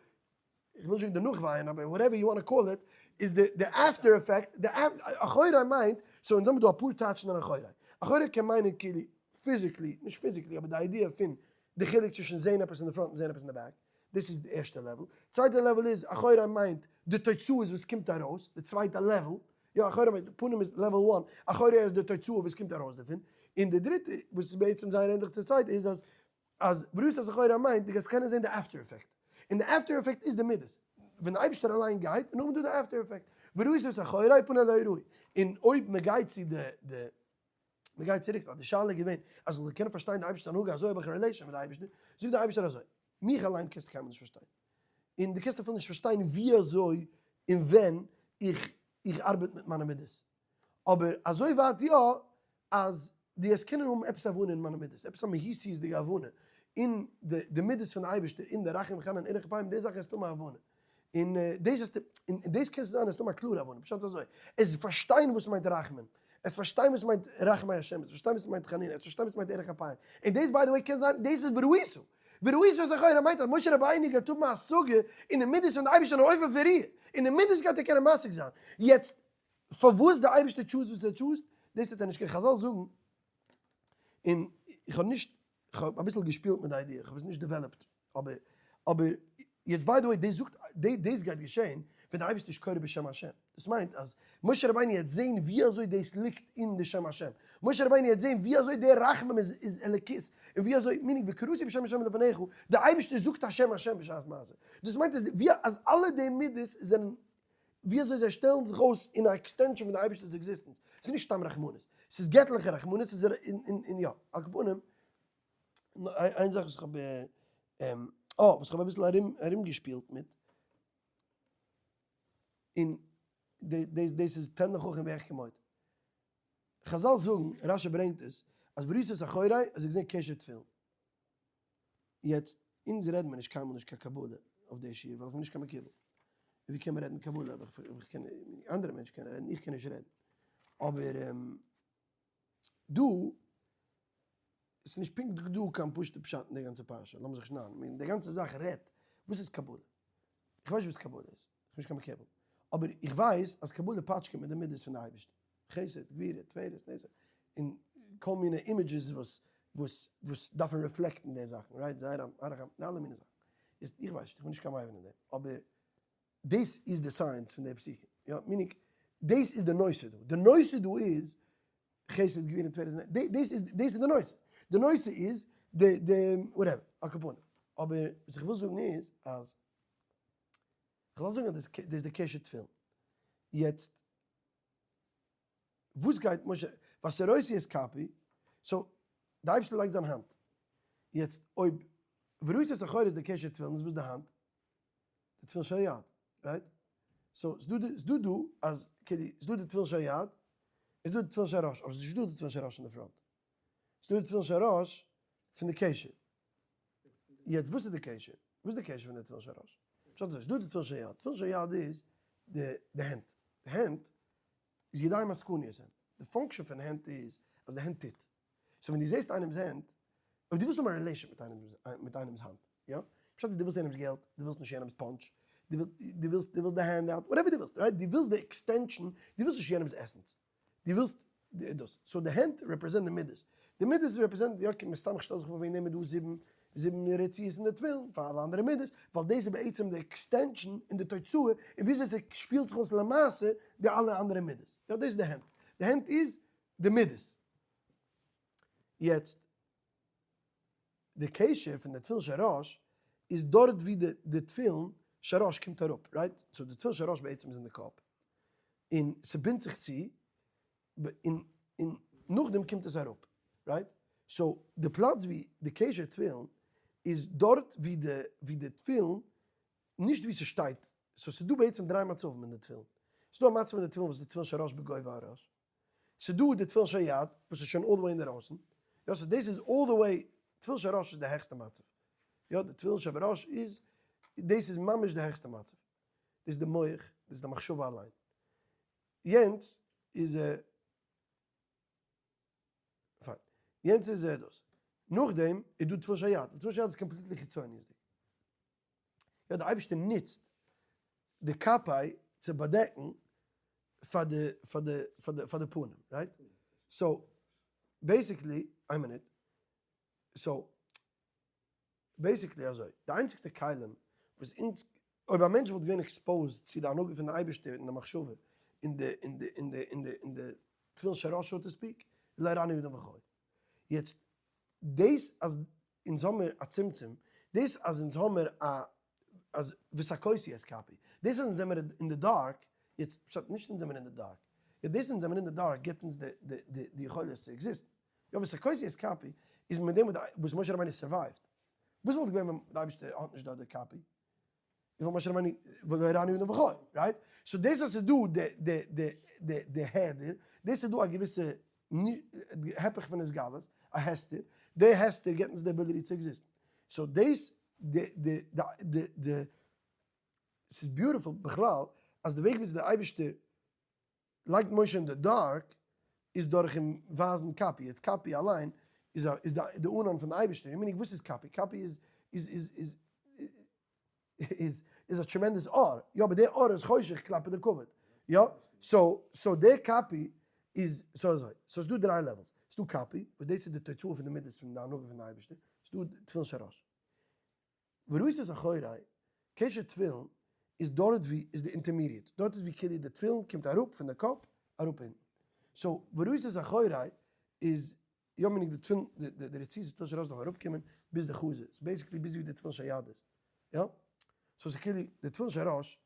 איך וויל נישט זאגן די נאכווייען, אבער whatever you want call it, איז די די after effect, די אחורי מיינט, so אונז האבן דא אפאר טייטשן אין אחורי. אחורי קען מיינען כאילו physically, נישט physically, אבער די idea פון די חילוק צווישן זעהן עפעס אין די front און זעהן עפעס אין די back, דאס איז די ערשטע level. צווייטע level איז, אחורי מיינט די תוצאות וואס קומט ארויס, די צווייטע level, יא אחורי מיינט, פנים איז level one, אחורי איז די תוצאה וואס קומט ארויס דערפון, און די דריטע, וואס איז בעצם זייער ענדליך צו די צווייטע, איז אז אז וראית את אחורי מיינט דו גייסט קענען זען די after effect, און די after effect איז די מידות, ווען די אייבערשטער אליין גייט, און נאכדעם איז דא די after effect, וראית את אחורי ופני לא יראו, און אויב מען גייט צו די די מען גייט צוריק, די שאלה איז געווען אז איך זאל קענען פארשטיין די אייבערשטער'ס הנהגה אזוי האב איך א relation מיט די אייבערשטער, זאגט די אייבערשטער אזוי, מיך אליין קענסטו קיינמאל נישט פארשטיין, און דו קענסט אפילו נישט פארשטיין ווי אזוי און ווען איך איך ארבעט מיט מיינע מידות, אבער אזוי ווייט יא אז דו וועסט קענען האבן עפעס א הבנה אין מיינע מידות, עפעס א מהותיות'דיגע הבנה אין די מידות פון די אייבערשטער, אין די רחום וחנון ארך אפים, די זאכן וועסטו האבן א הבנה, און דאס וועסטו, און דאס קענסטו זיין וועסטו האבן א קלארע הבנה, פשט אזוי, עס פארשטיין וואס מיינט רחמים, עס פארשטיין וואס מיינט רחמי השם, עס פארשטיין וואס מיינט חנון, עס פארשטיין וואס מיינט ארך אפים, און דאס by the way קען זיין, דאס איז וראית, וראית את אחורי מיינט אז משה רבינו גייט האבן א השגה אין די מידות פון די אייבערשטער אויף אויף ראיה, אין די מידות גייט ער קענען משיג זיין, יעצט פארוואס די אייבערשטער choose ט וואס ער choose ט, דאס האט ער נישט קיין חזל זאגן, און איך האב נישט, איך האב אביסל געשפילט מיט די idea, איך האב עס נישט developed, אבער אבער יעצט by the way, דאס זאגט, דאס גייט געשען ווען די אייבערשטער איז קורא בשם השם. דאס מיינט אז משה רבינו העט זען ווי אזוי דאס ליגט אין די שם השם. משה רבינו העט זען ווי אזוי דער רחמים איז אלוקית, און ווי אזוי, meaning וקראתי בשם השם לפניך, די אייבערשטער זאגט השם השם בשעת מעשה. דאס מיינט אז ווי אז אלע די מידות זענען ווי אזוי זיי שטעלן זיך אויס אין א extension פון די אייבערשטער'ס existence. ס'איז נישט סתם רחמנות. ס'איז געטליכע רחמנות, ס'איז און יא, על כל פנים, איין זאך וואס איך האב אה, וואס איך האב אביסל ארום ארומגעשפילט מיט, און דאס דאס איז תן לחכם ויחכם עוד. חזל זאגן, רשי ברענגט עס, אז וראית את אחורי, אז ער האט געזען קשר תפילין. יעצט, אונז רעדן מיר נישט קיינמאל נישט קיין קבלה אויף די שיעור, ווייל איך בין נישט קיין מקובל. ווי קען מען רעדן קבלה אויב איך קען, אנדערע מענטשן קענען רעדן, איך קען נישט רעדן. אבער דא איז נישט פונקט דא קיין פשוט'ע פשט אין די גאנצע פרשה, לאמיר זיך שניידן, די גאנצע זאך רעדט, וואס איז קבלה? איך ווייס נישט וואס קבלה איז, איך בין נישט קיין מקובל, אבער איך ווייס אז קבלה פאטשקעט מיט די מידות פון די אייבערשטער, חסד, גבורה, תפארת, נצח, און כל מיני images וואס וואס וואס דארפן reflect ן די זאכן, right, זייער אריך אנפין, אלע מיני זאכן. יעצט איך ווייס נישט, איך בין נישט קיין מבין אין דעם, אבער דאס איז די science פון די פסוקים, יא, meaning דאס איז די נושא דא, די נושא דא איז חסד גבורה תפארת נצח, דאס איז דאס איז די נושא, די נושא איז די די whatever, על כל פנים, אבער וואס איך וויל זאגן איז אז, כ'זאל זאגן אז דאס איז די קשר תפילין, יעצט וואס גייט משה, והסירותי את כפי, so די אייבערשטער לייגט זיין האנט, יעצט אויב וראית את אחורי איז די קשר תפילין איז וואס די האנט? די תפילין של יד, right? so ס'דא די ס'דא דא אז כדי ס'דא די תפילין של יד, איז דא די תפילין של ראש, אבער ס'איז נישט דא די תפילין של ראש אין די front. ס'דא די תפילין של ראש פון די קשר. יעצט וואס איז די קשר? וואס איז די קשר פון די תפילין של ראש? פשט אזוי, ס'דא די תפילין של יד, תפילין של יד איז די די הענט. די הענט איז ידיים עסקניות הן. די function פון הענט איז אז די הענט טוט. so ווען דו זעסט איינעמס הענט, אויב דו ווילסט האבן א relation מיט איינעם, מיט איינעמס האנט, יא? פשט איז דו ווילסט יענעמס געלט, דו ווילסט נישט יענעמס punch, דו ווילסט, דו ווילסט די handout, whatever דו ווילסט, right? דו ווילסט די extension, דו ווילסט נישט יענעמס essence, דו ווילסט דאס. so די הענט represent די מידות. די מידות represent, יא, מסתם איך שטעל זיך פאר וועגן דעם איז דא זיבן, זיבן רצועות אין די תפילין, פאר אלע אנדערע מידות, ווייל דאס איז בעצם די extension און די תוצאה, און וויאזוי ס'שפילט זיך אויס למעשה די אלע אנדערע מידות. יא, דאס איז די הענט. די הענט איז די מידות. יעצט, די קשר פון די תפילין של ראש איז דארט ווי די תפילין של ראש קומט אראפ, right? so די תפילין של ראש בעצם איז אין די קאפ, און ס'בינדט זיך צו, און און נאכדעם קומט עס אראפ, right? so די פלאץ ווי די קשר תפילין איז דארט ווי די ווי די תפילין, נישט ווי ס'שטייט, so ס'דא בעצם דריי מצבים אין די תפילין, ס'דא א מצב אין די תפילין וואס די תפילין של ראש בגובה הראש, ס'דא די תפילין של יד וואס איז שוין all the way אינדערויסן, יא so דאס איז all the way, תפילין של ראש איז די העכסטע מצב, יא די תפילין שבראש איז, דאס איז ממש די העכסטע מצב, דאס איז די מח, דאס איז די מחשבה אליין, יענץ איז פיין, יענץ איז דאס, נאכדעם איז דא תפילין של יד, תפילין של יד איז completely חיצוניות'דיג. יא די אייבערשטער נוצט די כפי צו באדעקן פאר די פאר די פאר די פאר די פנים right? so basically איין מינוט so basically אזוי די איינציגסטע כלים וואס אונז אויב א מענטש וואלט געווען exposed צו די הנהגה פון די אייבערשטער און די מחשבה און די און די און די און די און די תפילין של ראש so to speak לא יראני אדם וחי יעצט דאס אז אונז האמיר א צמצום, דאס אז אונז האמיר א אז והסכותי את כפי, דאס אז אונז זעמיר אין די dark, יעצט פשט נישט אונז זעמיר אין די dark, יא דאס אונז זעמיר אין די dark גיבט אונז די די די די יכולת צו exist ן, יא והסכותי את כפי איז מיט דעם וואס משה רבינו survive ט, וואס וואלט געווען ווען די אייבערשטער האט נישט דארט די כפי? איז וואלט משה רבינו ולא יראני אדם וחי, right? so דאס אז ס'איז דא די די די די די העדר, דאס איז דא א געוויסע הפך פון התגלות, א הסתר, די הסתר געבט אונז די ability צו exist ן. so דאס די די די די ס'איז beautiful בכלל אז די וועג וויאזוי דער אייבערשטער לייגט משה אין די dark איז דורך אים ווייזן כפי, יעצט כפי אליין איז א איז די ענן פון די אייבערשטער, meaning וואס איז כפי? כפי איז איז איז איז איז איז א tremendous אור, יא אבער די אור איז חושך כלפי די כבוד, יא, so so די כפי איז so אזוי, so ס'דא דריי levels, ס'דא כפי וואס דאס איז די תוצאה פון די מידות פון די הנהגה פון די אייבערשטער, ס'דא תפילין של ראש. וראית את אחורי. קשר תפילין איז דארט ווי איז די intermediate, דארט איז ווי כאילו די תפילין קומט אראפ פון די קאפ אראפ אונטן. so וראית את אחורי איז יא meaning די תפילין, די רצועות פון תפילין של ראש דארף אראפקומען ביז די חזה, ס'איז basically ביז ווי די תפילין של יד איז, יא? so ס'איז כאילו די תפילין של ראש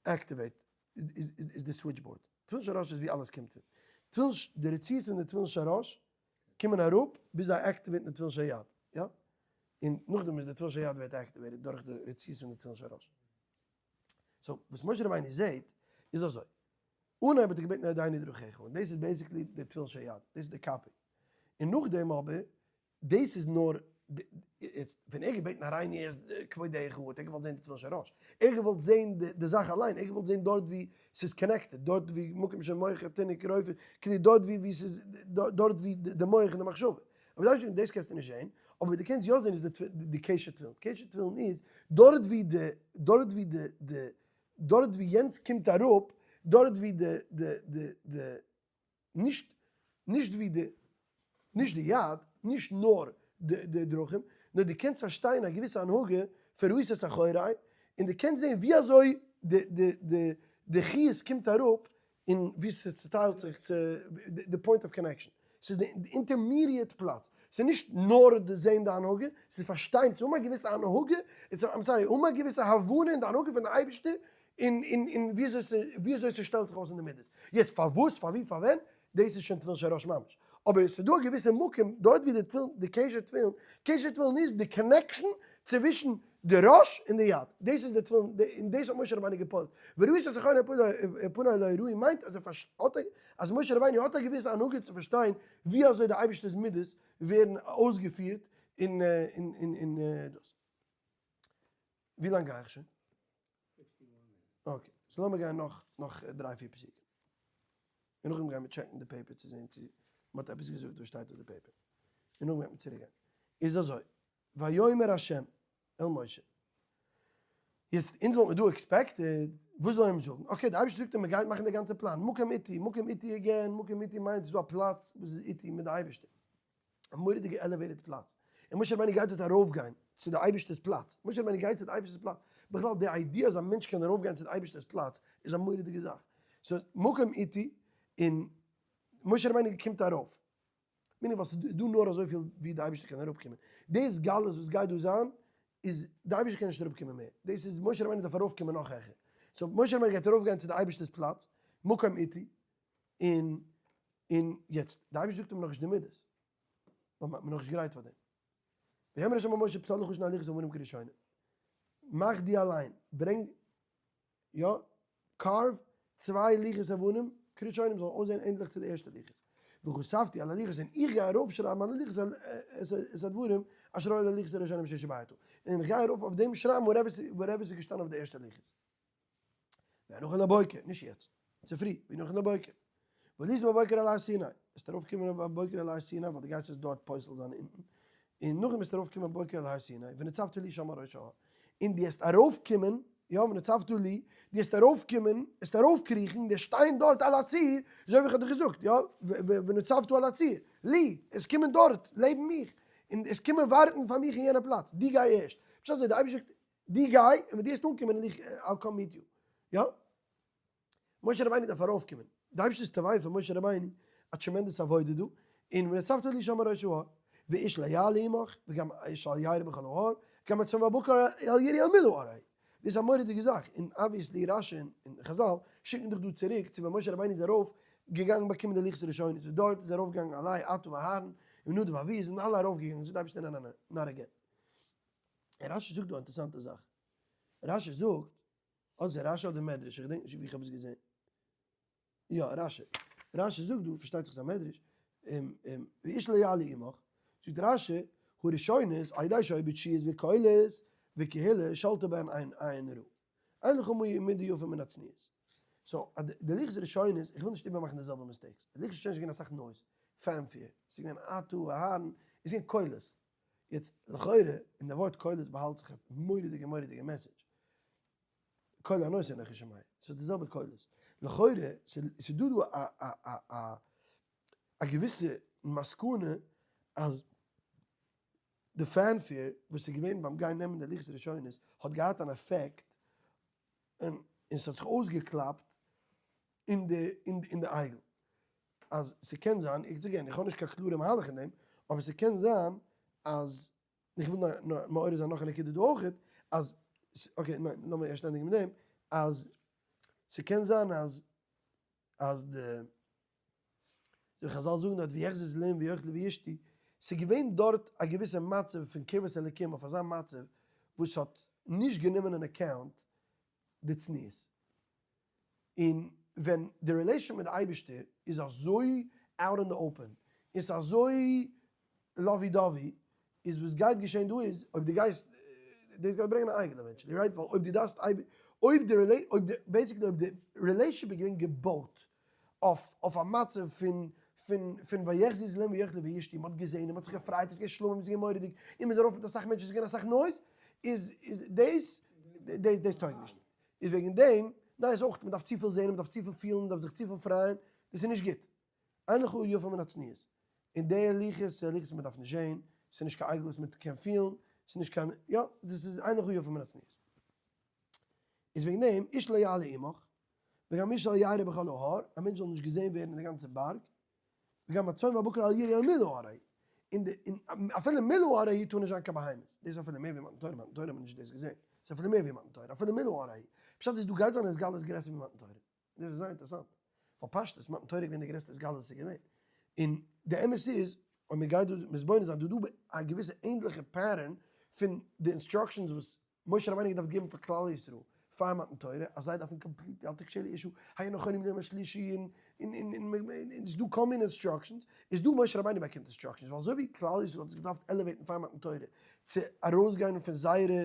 activate איז די switchboard, תפילין של ראש איז ווי אלעס קומט פון, תפילין די רצועות פון די תפילין של ראש קומען אראפ ביז זיי activate ן די תפילין של יד, יא? און נאכדעם איז די תפילין של יד ווערט activated דורך די רצועות פון די תפילין של ראש. so וואס משה רבינו זעהט איז אזוי, אנהייב האט ער געבעטן הודיעני דרכיך, און דאס איז basically די תפילין של יד, דאס איז די copy, און נאכדעם אבער, דאס איז נאר, יעצט ווען ער האט געבעטן הראני את כבודך האט ער געוואלט זען די תפילין של ראש, ער האט געוואלט זען די זאך אליין, ער האט געוואלט זען דארט ווי ס'איז connected, דארט ווי מקום שמוח התינוק רופא, כאילו דארט ווי ס'איז, דארט ווי די מח און די מחשבה. אבער דאס דאס קענסטו נישט זען, אבער וואס דו קענסט יא זען איז די קשר תפילין, קשר תפילין איז דארט ווי די, דארט ווי די, די, דארט ווי יענץ קומט אראפ, דארט ווי די, די, די, די, נישט, נישט ווי די, נישט די יד, נישט נאר די, די דרכים, נאר דו קענסט פארשטיין א געוויסע הנהגה פון ראית את אחורי, און דו קענסט זען ווי אזוי די, די, די, די חיות קומט אראפ און ווי ס'צוטיילט זיך צו די point of connection. ס'איז די intermediate פלאץ. ס'איז נישט נאר די זען די הנהגה, ס'איז פארשטיין, ס'איז האבן א געוויסע הנהגה, I'm sorry, האבן א געוויסע הבנה אין די הנהגה פון די אייבערשטער, און און און ווי אזוי ס'שטעלט זיך אויס אין די מידות. יעצט פארוואס, פארווי, פארווען, דאס איז שוין תפילין של ראש ממש. אבער עס איז דא א געוויסע מקום דארט ווי די תפילין, די קשר תפילין, קשר תפילין איז די connection צווישן די ראש און די יד, דאס איז די תפילין, און דאס האט משה רבינו געפועלט, וראית את אחורי ופני לא יראו מיינט אז ער האט אז משה רבינו האט א געוויסע הנהגה צו פארשטיין ווי אזוי די אייבערשטער'ס מידות ווערן אויסגעפירט אין אין דאס. ווי לאנג גיי איך שוין? okay, so לאמיר גיין נאך נאך דריי פיר פסוקים. און נאכדעם גייען מיר check ן די paper צו זען צו מ'האט עפעס געזאגט וואס שטייט אויף די paper. און נאכדעם גייט מען צוריק גיין. איז אזוי, ויאמר ה' אל משה. יעצט אונז וואלט מיר דא expected, וואס זאל ער אים זאגן? okay, די אייבערשטער זאגט אים מ'גייט מאכן די גאנצע פלאן, מקום אתי, מקום אתי again, מקום אתי מיינט ס'איז דא א פלאץ וואס איז אתי מיט די אייבערשטער. א מורא'דיגע elevated פלאץ, און משה רבינו גייט דארט ארויפגיין צו די אייבערשטער'ס פלאץ, משה רבינו גייט צו די אייבערשטער'ס פלאץ, בכלל די idea אז א מענטש קען ארויפגיין צו די אייבערשטער'ס פלאץ איז א מורא'דיגע זאך, so מקום אתי, און משה רבינו קומט ארויף, meaning ווייל ס'איז דא נאר אזויפיל ווי די אייבערשטער קען אראפקומען, דאס גלות וואס גייט דא זיין איז די אייבערשטער קען נישט אראפקומען מער, דאס איז משה רבינו דארף ארויפקומען נאך העכער, so משה רבינו גייט ארויפגיין צו די אייבערשטער'ס פלאץ, מקום אתי, און און יעצט, די אייבערשטער זאגט אים נאכנישט די מידות, ווייל מ'איז נאכנישט גרייט פאר דעם. ויאמר ה' אל משה פסל לך שני לוחות אבנים כראשונה, מאך דו אליין, ברענג, יא, carve, צוויי לוחות אבנים כראשונים זאלן אויסזען ענדליך צו די ערשטע לוחות. וכתבתי על הלוחות, און איך גיי ארויפשרייבן על הלוחות את הדברים אשר היו על הלוחות הראשונים אשר שברתה, און איך גיי ארויף אויף דעם שרייבן whatever ס'איז געשטאנען אויף די ערשטע לוחות. ויהי נכון לבוקר, נישט יעצט, צופרי, ויהי נכון לבוקר. ועלית בבוקר אל הר סיני, וועסט ארויף קומען בבוקר אל הר סיני, ווייל דו גייסט עס דארט פוסל זיין אונטן, און נאכדעם וועסטו ארויף קומען בבוקר אל הר סיני, ונצבת לי שם על ראש ההר, און דו וועסט ארויף קומען, יא, ונצבת לי, דו וועסט ארויף קומען, וועסט ארויף קריכן, דו שטיין דארט על הצור, אזוי ווי איך האב דיך געזאגט, יא, ונצבת על הצור, לי, עס קומען דארט, לעבן מיך, און עס קומען ווארטן פאר מיך אין יענע פלאץ, דו גיי ערשט, פשט אזוי, די אייבערשטער זאגט, דו גיי, און ווען דו וועסט אנקומען וועל איך, I'll come meet you. יא? משה רבינו דארף ארויפקומען. די אייבערשטער איז תובע פון משה רבינו א tremendous עבודה דא, און ונצבת לי שם על ראש ההר, ואיש לא יעלה עמך, וגם איש אל יראה בכל ההר, גם הצאן והבקר אל ירעו אל מול ההר. דאס איז א מורא'דיגע זאך, און obviously רש"י און חז"ל שיקן דיך דא צוריק צו ווען משה רבינו איז ארויף געגאנגען באקומען די לוחות הראשונות, און דארט איז ארויף געגאנגען עלה אתה ואהרן, און נדב ואביהוא זענען אלע ארויף געגאנגען, זאגט די אייבערשטער ניין ניין ניין, not again. רש"י זאגט דא א אינטערעסאנטע זאך, רש"י זאגט, אדער ס'איז רש"י אדער מדרש, איך געדענק נישט ווי איך האב עס געזען, יא רש"י, רש"י זאגט דא, פארשטייט זיך ס'איז א מדרש, ואיש לא יעלה עמך, זאגט רש"י, הראשונות על ידי שהיו בתשועות וקולות וקהילה שלטה בהן עין עין רעה, אין לך מידה יפה מן הצניעות. so, די לוחות הראשונות, איך וויל נישט איבערמאכן די זעלבע mistakes, די לוחות הראשונות איז געווען אסאך noise, fanfare, ס'איז געווען אתה אהרן, עס איז געווען קולות, יעצט לכאורה אין די ווארט קולות באהאלט זיך א מורא'דיגע מורא'דיגע message, קול ענות אנכי שומע, ס'איז די זעלבע קולות, לכאורה ס'איז דא דא א א א א א געוויסע מסקנא אז די fanfare וואס איז געווען ביים גיין נעמען די לוחות ראשונות האט געהאט אן עפעקט און און ס'האט זיך אויסגעקלאפט אין די אין די עגל. אז ס'קען זיין, איך זאג איך האב נישט קיין קלארע מהלך אין דעם, אבער ס'קען זיין אז, איך וויל נאר מעורר זיין נאך א נקודה דא אויכעט, אז, okay, ניין, לאמיר ערשט ענדיגן מיט דעם, אז ס'קען זיין אז אז די די חזל זאגן דארט ויחזו זבולון ויאכלו וישתו, ס'איז געווען דארט א געוויסע מצב פון קרבת אלקים אויף אזא מצב וואס האט נישט גענומען אין account די צניעות. און ווען די relation מיט די אייבערשטער איז אזוי out in the open און ס'איז אזוי lovey dovey, איז וואס גייט געשען דא איז אויב דו גייסט, דאס גייט ברענגען א עגל eventually, right? ווייל אויב דו דארפסט אויב די אויב די basically אויב די relationship איז געווען געבויט אויף אויף א מצב פון פון פון ויחזו זבולון ויאכלו וישתו, מ'האט געזען און מ'האט זיך געפרייט, עס איז געווען שלמים, עס איז געווען מורא'דיג, און מ'איז ארויף מיט אסאך מענטשן, עס איז געווען אסאך noise, איז איז דאס דאס טויג נישט. איז וועגן דעם, ניין איז אויך, מ'דארף צופיל זען, מ'דארף צופיל פילן, מ'דארף זיך צופיל פרייען, דאס איז נישט גוט. אין לך יפה מן הצניעות. און די לוחות, ס'איז לוחות מ'דארף נישט זען, ס'איז נישט קיין עגל וואס מ'קען פילן, ס'איז נישט קיין, יא, דאס איז אין לך יפה מן הצניעות. איז וועגן דעם, איש לא יעלה עמך, וגם איש אל יראה בכל ההר, א מענטש זאל נישט געזען ווערן אין די גאנצע בארג, וגם הצאן והבקר אל ירעו אל מול ההר ההוא. און די, און אפילו מול ההר ההוא טאר נישט זיין קיין בהמות. דאס איז אפילו מער ווי מתן תורה, מתן תורה האט מען נישט דאס געזען. ס'איז אפילו מער ווי מתן תורה, אפילו מול ההר ההוא. פשט איז דא גייט זיין התגלות גרעסער ווי מתן תורה. דאס איז זייער אינטערעסאנט. ווייל פשטות מתן תורה איז געווען די גרעסטע התגלות וואס איז געווען. און די אמת איז, אויב מען גייט דא מתבונן זיין, דא דא א געוויסע ענדליכע pattern פון די instructions וואס משה רבינו געדארפט געבן פאר כלל ישראל פאר מתן תורה, אז זיי דארפן complete אל תקשה לי אשה, היו נכונים ליום השלישי, און און און און און ס'איז דא כל מיני instructions, איז דא משה רבינו באקומט instructions, ווייל אזוי ווי כלל ישראל האט עס געדארפט elevate ן פאר מתן תורה, צו ארויסגיין פון זייערע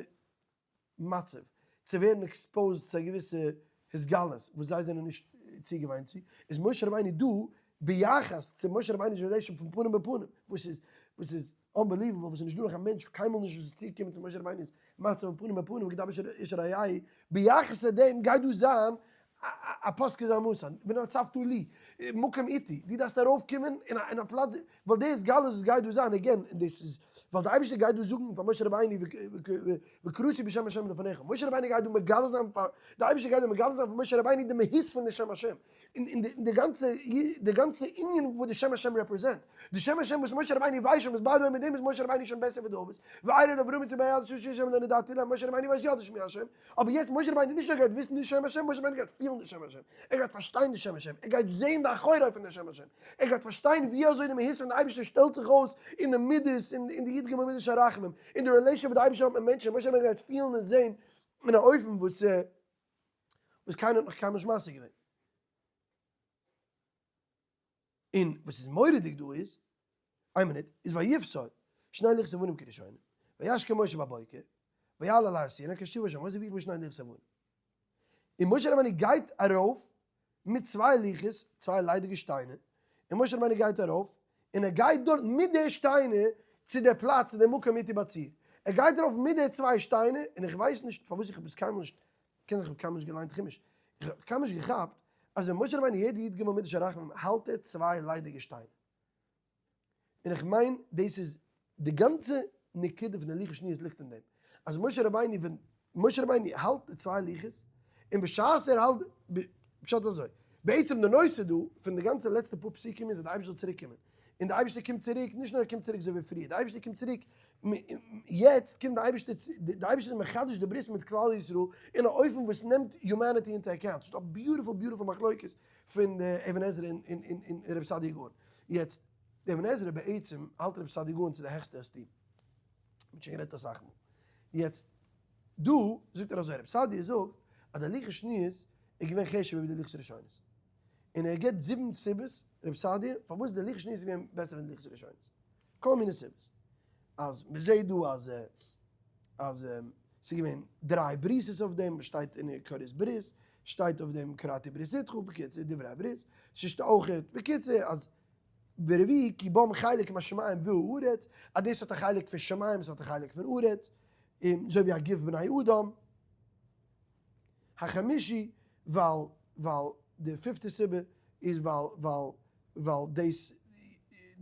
מצב, צו ווערן exposed צו א געוויסע התגלות וואס זיי זענען נישט צוגעוואינט צו, איז משה רבינו דא ביחס צו משה רבינו'ס relation פון פנים בפנים, וואס איז וואס איז unbelievable, וואס איז נישט דא נאך א מענטש קיינמאל נישט וואס איז צוגעקומען צו משה רבינו'ס מצב פון פנים בפנים כדבר איש אל רעהו, ביחס צו דעם גייט דא זיין א פסקה זיין מוסר, ונצבת לי, מקום איתי, דו דארפסט ארויפקומען אין א פלאץ, ווייל די התגלות וואס גייט דא זיין, again, דאס איז, ווייל די אייבערשטער גייט דא זאגן פאר משה רבינו וקראתי בשם השם לפניך, משה רבינו גייט דא מגלה זיין פאר, די אייבערשטער גייט דא מגלה זיין פאר משה רבינו די מהות פון די שם השם, און די גאנצע, די גאנצע ענין וואס די שם השם represent, די שם השם וואס משה רבינו ווייסט שוין, וואס by the way מיט דעם איז משה רבינו שוין בעסער ווי די אבות, וארא אברהם צו ביי אל שם שם לא נודעתי להם, משה רבינו ווייסט יא די שמי השם, אבער יעצט משה רבינו נישט נאר גייט וויסן די שם השם, משה רבינו גייט פילן די שם השם, ער גייט פארשטיין די שם השם, ער גייט זען די אחורי פון די שם השם, ער גייט פארשטיין ווי אזוי די מהות פון די אייבערשטער שטעלט זיך אויס אין די מידות, אין די י"ג מידות של רחמים, אין די relation וואס די אייבערשטער האט מיט מענטשן, משה רבינו גייט פילן און זען אין א אופן וואס וואס קיינער האט נאך קיינמאל נישט משיג געווען. און וואס איז מורא'דיג דא איז, איין מינוט, איז ויפסול שני לוחות אבנים כראשונים, וישכם משה בבוקר, ויעל אל הר סיני כאשר צוה השם אותו ויחבא שני לוחות אבנים. און משה רבינו גייט ארויף מיט צוויי לוחות, צוויי ליידיגע שטיינער, און משה רבינו גייט ארויף, און ער גייט דארט מיט די שטיינער צו די פלאץ, צו די מקום אתי בצור. ער גייט ארויף מיט די צוויי שטיינער, און איך ווייס נישט פארוואס איך האב עס קיינמאל נישט קען זיין איך האב קיינמאל נישט געליינט חומש, איך האב קיינמאל נישט געכאפט אז ווען משה רבינו הערט די י"ג מידות של רחמים האלט ער צוויי ליידיגע שטיינער. און איך מיין דאס איז די גאנצע נקודה פון די לוחות שניות ליגט אין דעם, אז משה רבינו ווען משה רבינו האלט די צוויי לוחות, און בשעת ער האלט, פשט אזוי, בעצם די נושא דא פון די גאנצע לעצטע פאר פסוקים איז אז די אייבערשטער זאל צוריק קומען, און די אייבערשטער קומט צוריק, נישט נאר ער קומט צוריק אזוי ווי פריער, די אייבערשטער קומט צוריק, יעצט קומט די אייבערשטער, די אייבערשטער איז מחדש די ברית מיט כלל ישראל אין א אופן וואס נעמט humanity into account, ס'איז דא א beautiful beautiful מחלוקת פון די אבן עזרא און רבי סעדיה גאון, יעצט די אבן עזרא בעצם האלט רבי סעדיה גאון צו די העכסטע esteem, מ'האט שוין גערעדט אסאך מאל, יעצט דא זאגט ער אזוי, רבי סעדיה זאגט אז די לוחות שניות איז געווען חשוב'ער ווי די לוחות ראשונות. און ער גיבט זיבן סיבות, רב סעדיה, פארוואס די לוחות שניות איז געווען בעסער פון די לוחות ראשונות. כל מיני סיבות. אז מען זעט דא אז אז ס'איז געווען דריי ברית'ס אויף דעם, שטייט אין כרת ברית, שטייט אויף דעם כרתי ברית אתך, בקיצור דברי הברית, ס'שטייט אויכעט, בקיצור אז ורביעי כי בם חלק מהשמים והארץ, אז דאס האט א חלק פון שמים, עס האט א חלק פון ארץ, און אזוי ווי א גוף בני אדם. החמישי ווייל ווייל די פיפטע סיבה איז ווייל ווייל ווייל דאס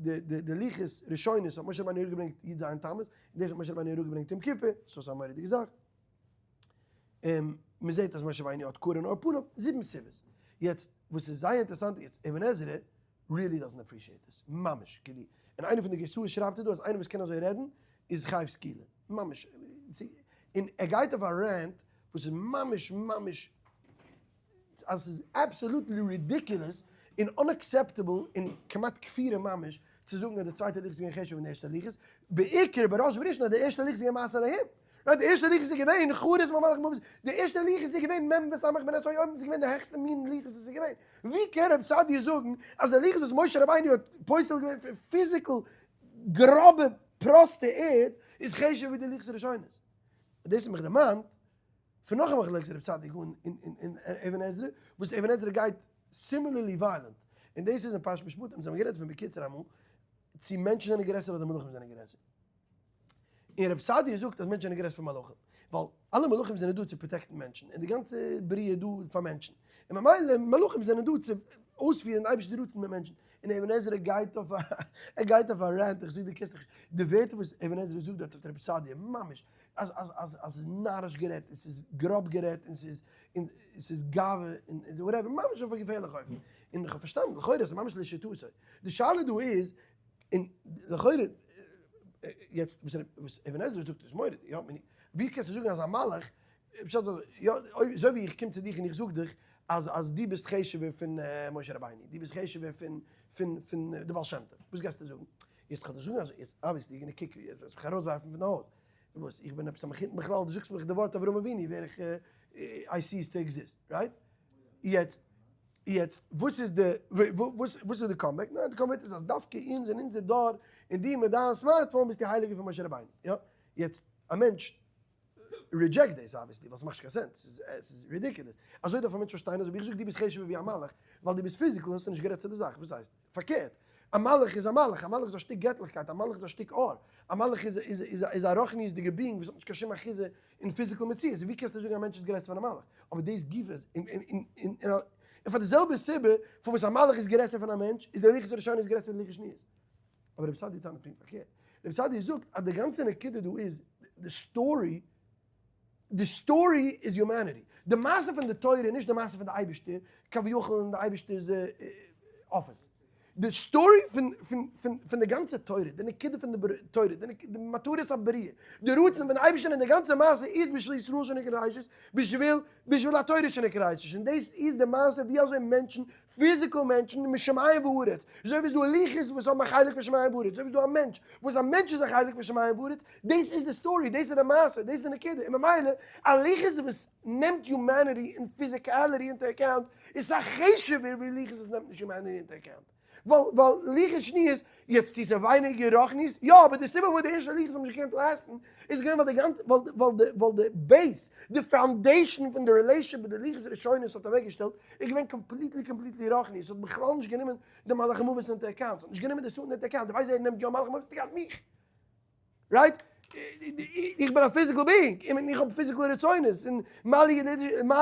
די די די לוחות ראשונות האט משה רבינו אראפגעברענגט י ז תמוז, און דאס האט משה רבינו אראפגעברענגט יום כיפור, סאו ס'איז א מורא'דיגע זאך. און מ'זעט אז משה רבינו האט קרן אור פניו, זיבן סיבות. יעצט וואס איז זייער אינטערעסאנט יעצט, אבן עזרא really doesn't appreciate this, ממש, כאילו, און איינער פון די גרסאות שרייבט ער דא אז איינער וואס קען אזוי רעדן איז חייב סקילה, ממש, און ער גייט אויף א rant וואס איז ממש ממש אז ס'איז absolutely ridiculous און unacceptable און כמעט כפירה ממש צו זאגן אז די צווייטע לוחות איז געווען חשוב'ער פון די ערשטע לוחות, בעיקר בראש ובראשונה אז די ערשטע לוחות איז געווען מעשה אלהים, right די ערשטע לוחות איז געווען חרות ממלאך מוות, די ערשטע לוחות איז געווען מ' וס' בנס אוי אויבן, ס'איז געווען די העכסטע מין לוחות וואס איז געווען, ווי קען רב סעדיה זאגן אז די לוחות וואס משה רבינו האט פוסל געווען פון physical גראבע פראסטע ערד איז חשוב'ער ווי די לוחות הראשונות? דאס האט מיך דערמאנט פון נאך א מחלוקת רב סעדיה גאון און אבן עזרא, וואס אבן עזרא גייט similarly violent, און דאס איז אין פרשת משפטים, זיי האבן גערעדט פון בקיצור אמאל, צו מענטשן זענען גרעסער אדער מלאכים זענען גרעסער. און רב סעדיה זאגט אז מענטשן זענען גרעסער פון מלאכים, ווייל אלע מלאכים זענען דא צו protect ן מענטשן, און די גאנצע בריאה איז דא פאר מענטשן, און ממילא מלאכים זענען דא צו אויספירן די אייבערשטער'ס רצון מיט מענטשן. און אבן עזרא גייט אויף א ער גייט אויף א rant, איך זאג דיר קענסט דיך די ווערטער וואס אבן עזרא זאגט דארט אויף רב סעדיה, ממש אז אז אז אז ס'איז נאריש גערעדט און ס'איז גראב גערעדט און ס'איז און ס'איז גאווה און whatever, ממש אויף א געפערליכע אופן. און איך האב פארשטאנען, לכאורה איז ממש לשיטתו. די שאלה דא איז, און לכאורה, יעצט וואס אבן עזרא זאגט איז מורא'דיג, יא, ווי קענסטו זאגן אז א מלאך, פשט אז, יא, אזוי ווי איך קום צו דיך און איך זאג דיך אז אז דו ביסט חשוב'ער פון משה רבינו, דו ביסט חשוב'ער פון פון פון די בעל שם טוב, וואס גייסטו זאגן? יעצט כ'וועל דיר זאגן אזוי, יעצט obviously gonna kick, וועסט מיך ארויסווארפן פון די הויז, וואס, איך בין עפעס א מחותן בכלל, דו זאגסט מיך די ווארט אברהם אבינו ווער איך I cease to exist, right? יעצט, יעצט, וואס איז די, וואס איז די comeback? ניין, די comeback איז אז דווקא אונז אין אונזער דור, און דו מיט דיין smartphone ביסטו הייליגער פון משה רבינו, יא? יעצט, א מענטש reject דאס obviously, ווייל ס'מאכט נישט קיין sense, ס'איז ridiculous. אזוי דארף א מענטש פארשטיין, אז אויב איך זאג דו ביסט חשוב'ער ווי א מלאך, ווייל דו ביסט physical האסטו נישט גערעדט צו די זאך, וואס הייסט? פארקערט, א מלאך איז א מלאך, א מלאך איז א שטיק געטליכקייט, א מלאך איז א שטיק אור, א מלאך איז איז איז איז א רוחניות'דיגע being וואס האט נישט קיין שום אחיזה אין physical מציאות, ווי קענסטו זאגן א מענטש איז גרעסער פון א מלאך? אבער דאס גופא איז און און און און פאר די זעלבע סיבה פארוואס א מלאך איז גרעסער פון א מענטש, איז די לוחות הראשונות גרעסער פון די לוחות שניות. אבער רבי סעדיה טענה'ט פונקט פארקערט. רבי סעדיה זאגט אז די גאנצע נקודה דא איז די story, די story איז humanity. די מעשה פון די תורה איז נישט די מעשה פון די אייבערשטער, כביכול אין די אייבערשטער'ס אפיס. די story פון פון פון פון די גאנצע תורה, די נקודה פון די תורה, די מטרת הבריאה, די רצון פון די אייבערשטער אין די גאנצע מעשה איז בשביל ישראל שנקרא ראשית, בשביל בשביל התורה שנקרא ראשית. און דאס איז די מעשה ווי אזוי מענטשן, physical מענטשן, משמים וארץ, אזוי ווי עס איז דא לוחות וואס האבן א חלק פון שמים וארץ, אזוי ווי עס איז דא א מענטש וואס א מענטש איז א חלק פון שמים וארץ, דאס איז די story, דאס איז די מעשה, דאס איז די נקודה, און ממילא א לוחות וואס נעמט humanity און physicality into account איז סאך חשוב'ער ווי לוחות וואס נעמט נישט humanity into account. ווייל ווייל לוחות שניות, יעצט צו ס'איז ווייניגער רוחניות, יא, אבער די סיבה פארוואס די ערשטע לוחות האבן נישט געקענט last ן איז געווען ווייל די גאנצע ווייל ווייל די ווייל די base, די foundation פון די relationship וואס די לוחות ראשונות האט אוועקגעשטעלט איז געווען completely completely רוחני, ס'האט בכלל נישט גענומען די מלאך המוות into account, ס'האט נישט גענומען די שטן into account, דו ווייסט ווער נעמט יא מלאך המוות into account? מיך! right? איך בין א physical being, און איך האב physical רצונות, און מה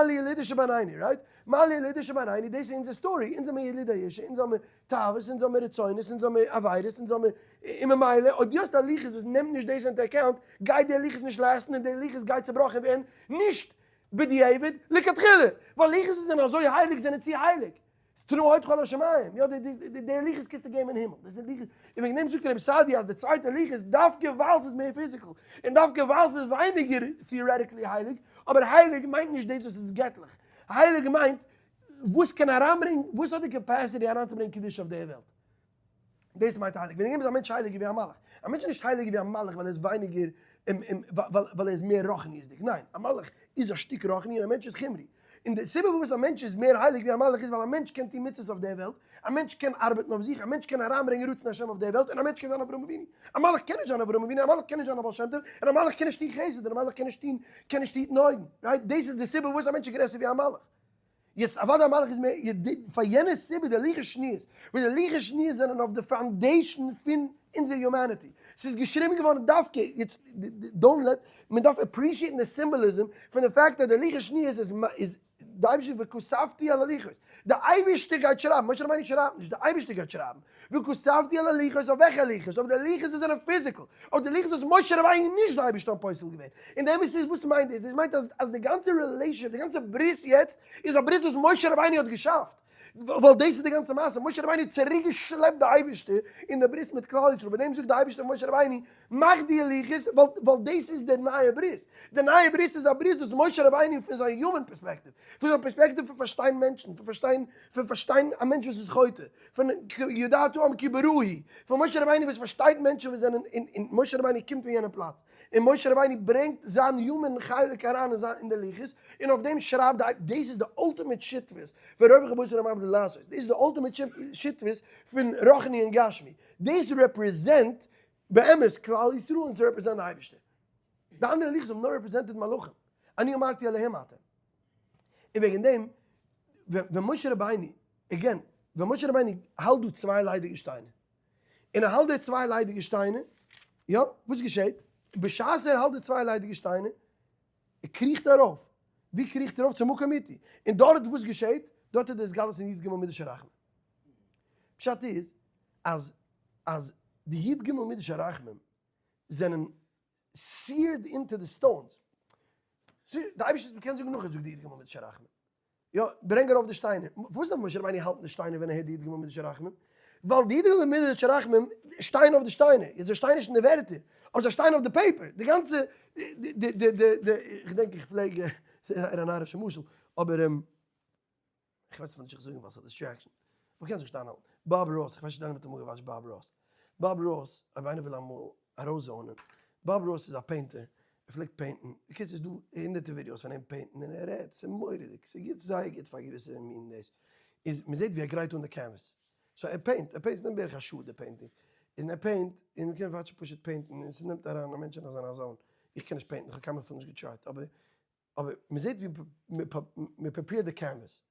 לי ילוד שבעיני, right? מה לי ילוד שבעיני, דאס איז אונזער story, אונז זעמיר ילוד האשה, אונז האמיר תאוות, אונז האמיר רצונות, אונז האמיר עבירות, אונז האמיר, און ממילא אויב דו האסט א לוחות וואס נעמט נישט דאס into account, גייט די לוחות נישט last ן און די לוחות גייט צובראכן ווערן, נישט בדיעבד, לכתחילה, ווייל לוחות וואס זענען אזוי הייליג זענען צו הייליג. תרועה כל השמים, יא די לוחות קענסטו געבן אין הימל, דאס איז לוחות, און וועגן דעם זאגט רבי סעדיה אז די צווייטע לוחות דווקא ווייל ס'איז מער physical, און דווקא ווייל ס'איז ווייניגער theoretically הייליג, אבער הייליג מיינט נישט דאס וואס איז געטליך, הייליג מיינט וואס קען אריינברענגן, וואס האט די capacity אריינצוברענגען קדושה אויף דער וועלט. דאס מיינט הייליג. וועגן דעם איז א מענטש הייליגער ווי א מלאך. א מענטש איז נישט הייליגער ווי א מלאך ווייל ער איז ווייניגער, ווייל ער איז מער רוחניות'דיג. ניין, א מלאך איז א שטיק רוחני און א מענטש איז חומרי. און די סיבה פארוואס א מענטש איז מער הייליג ווי א מלאך איז ווייל א מענטש קען טון מצוות אויף דער וועלט, א מענטש קען ארבעטן אויף זיך, א מענטש קען אריינברענגען רצון השם אויף דער וועלט, און א מענטש קען זיין אברהם אבינו. א מלאך קען נישט זיין אברהם אבינו, א מלאך קען נישט זיין א בעל שם טוב, און א מלאך קען נישט טון חסד, און א מלאך קען נישט טון, קען נישט היטן אויגן. right? דאס איז די סיבה פארוואס א מענטש איז גרעסער ווי א מלאך. יעצט אוודאי א מלאך איז מער, פאר יענע סיבה די לוחות שניות, וואס די לוחות שניות זענען אויף די foundation פון אונזער humanity, ס'איז געשריבן געווארן דווקא, יעצט don't let, מען דארף appreciate ן די symbolism פון די פאקט אז די לוחות שניות איז איז די אייבערשטער וכתבתי על הלוחות, די אייבערשטער גייט שרייבן, משה רבינו שרייבט נישט, די אייבערשטער גייט שרייבן, וכתבתי על הלוחות, אויף וועלכע לוחות? אויף די לוחות וואס זענען physical, אויף די לוחות וואס משה רבינו נישט די אייבערשטער האט פוסל געווען, און די אמת איז וואס מיינט דאס? דאס מיינט אז אז די גאנצע relationship, די גאנצע ברית יעצט, איז א ברית וואס משה רבינו האט געשאפט, ווייל דאס איז די גאנצע מעשה, משה רבינו האט צוריק געשלעפט די אייבערשטער אין די ברית מיט כלל ישראל, ביי דעם זאגט די אייבערשטער פאר משה רבינו, מאך די לוחות, ווייל דאס איז די נייע ברית, די נייע ברית איז א ברית וואס משה רבינו פון זיין human perspective, פון זיין perspective פון פארשטיין מענטשן, פון פארשטיין, פון פארשטיין א מענטש וואס איז חוטא, פון ידעת העם כי ברעה היא, פון משה רבינו וואס פארשטייט מענטשן וואס זענען, און משה רבינו קומט פון יענע פלאץ, און משה רבינו ברענגט זיין human חלק אריין אין זיין אין די לוחות, און אויף דעם שרייבט די, דאס איז די ultimate שותפות פון רוב רבותינו ר' אברהם לעשות, דאס איז די ultimate שותפות פון רוחני און גשמי, דאס represent באמת כלל ישראל און ס'רעפרעזענט די אייבערשטער. די אנדערע לוחות האבן נאר represented מלאכים, אני אמרתי אלהים אתם. און וועגן דעם ווען משה רבינו, again, ווען משה רבינו האלט דא צוויי ליידיגע שטיינער, און ער האלט די צוויי ליידיגע שטיינער, יא, וואס געשעט? בשעת ער האלט די צוויי ליידיגע שטיינער, ער קריכט ארויף, ווי קריכט ער ארויף? צום מקום איתי, און דארט וואס געשעט? דארט איז די התגלות אין י"ג מידות הרחמים. פשט איז אז אז די י"ג מידות הרחמים זענען seared into the stones. די אייבערשטער מ'קען זאגן נאך ער זאגט די י"ג מידות הרחמים. יא, ברענג ארויף די שטיינער. וואס דארף משה רבינו האלטן די שטיינער ווען ער הערט די י"ג מידות הרחמים? ווייל די י"ג מידות הרחמים שטייען אויף די שטיינער. יעצט זיי שטייען נישט אין די ווערטער, אבער זיי שטייען אויף די paper. די גאנצע די די די די די איך געדענק איך פלעג ס'איז זייער א נארישע משל, אבער איך ווייס נישט וואס איך זאגן ווייל ס'איז א distraction. אבער קענסט נישט איינהאלטן. באב ראס, איך ווייס נישט איינער האט אמאל געוואטשט באב ראס. באב ראס, אויב איינער וויל אמאל ארויסזאונען, באב ראס איז א painter, ער פלעגט פעינטן, בקיצור ס'איז דא הונדערטער ווידיאוס פון אים פעינטן און ער רעדט, ס'איז מורא'דיג, ס'איז גוט זייער גוט פאר געוויסע מין דאס, איז מ'זעט ווי ער גרייט אן די canvas, so ער paint, ער paint, ס'נעמט בערך א שעה די painting, און ער paint, און מ'קען וואטשן פשוט פעינטן, און ס'נעמט אריין א מענטש אין אזא zone, איך קען נישט פעינטן, איך האב קיינמאל אפילו נישט געטרייט, אבער אבער מ'זעט ווי מ'פרעפעירט די canvas,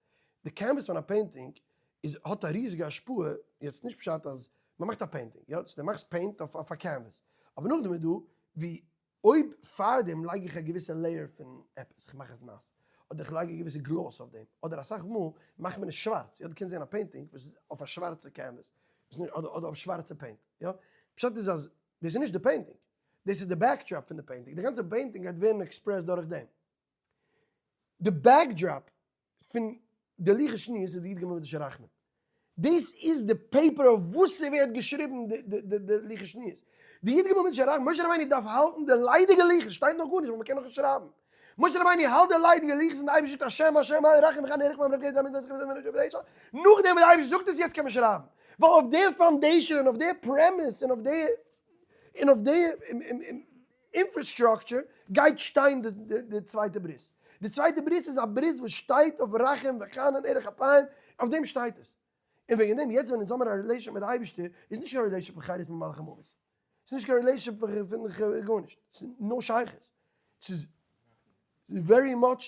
די canvas פון א painting איז האט א ריזיגע השפעה, יעצט נישט פשט אז מ'מאכט א painting, יא, דו מאכסט paint אויף א canvas, אבער נאכדעם איז דא ווי אויב פארדעם לייג איך א געוויסע layer פון עפעס, איך מאך עס נאס, אדער איך לייג א געוויסע gloss אויף דעם, אדער אסאך מאל מאכט מען עס שווארץ, יא דו קענסט זען א painting וואס איז אויף א שווארצע canvas, אדער אויף שווארצע paint, יא, פשט איז אז דאס איז נישט די painting, דאס איז די backdrop פון די painting, די גאנצע painting גייט ווערן expressed דורך דעם. די backdrop פון די לוחות שניות איז די י"ג מידות הרחמים. דאס איז די paper אויף וואס ס'ווערט געשריבן די לוחות שניות. די י"ג מידות הרחמים, משה רבינו דארף האלטן די ליידיגע לוחות, שטייט נאך גארנישט ווייל מ'קען נאכנישט שרייבן. משה רבינו האלט די ליידיגע לוחות און די אייבערשטער זאגט השם השם אל רחום וחנון ארך אפים נאכדעם וואס די אייבערשטער זאגט עס יעצט קען מען שרייבן. ווייל אויף די foundation און אויף די premise און אויף די און אויף די infrastructure גייט שטיין די צווייטע ברית. די צווייטע ברית איז א ברית וואס שטייט אויף רחום וחנון ארך אפים, אויף דעם שטייט עס. און וועגן דעם יעצט ווען אונז האמיר א relation מיט די אייבערשטער, איז נישט קיין relation פון חירות ממלאך המוות. ס'איז נישט קיין relation פון גארנישט. ס'איז no שייכות. ס'איז very much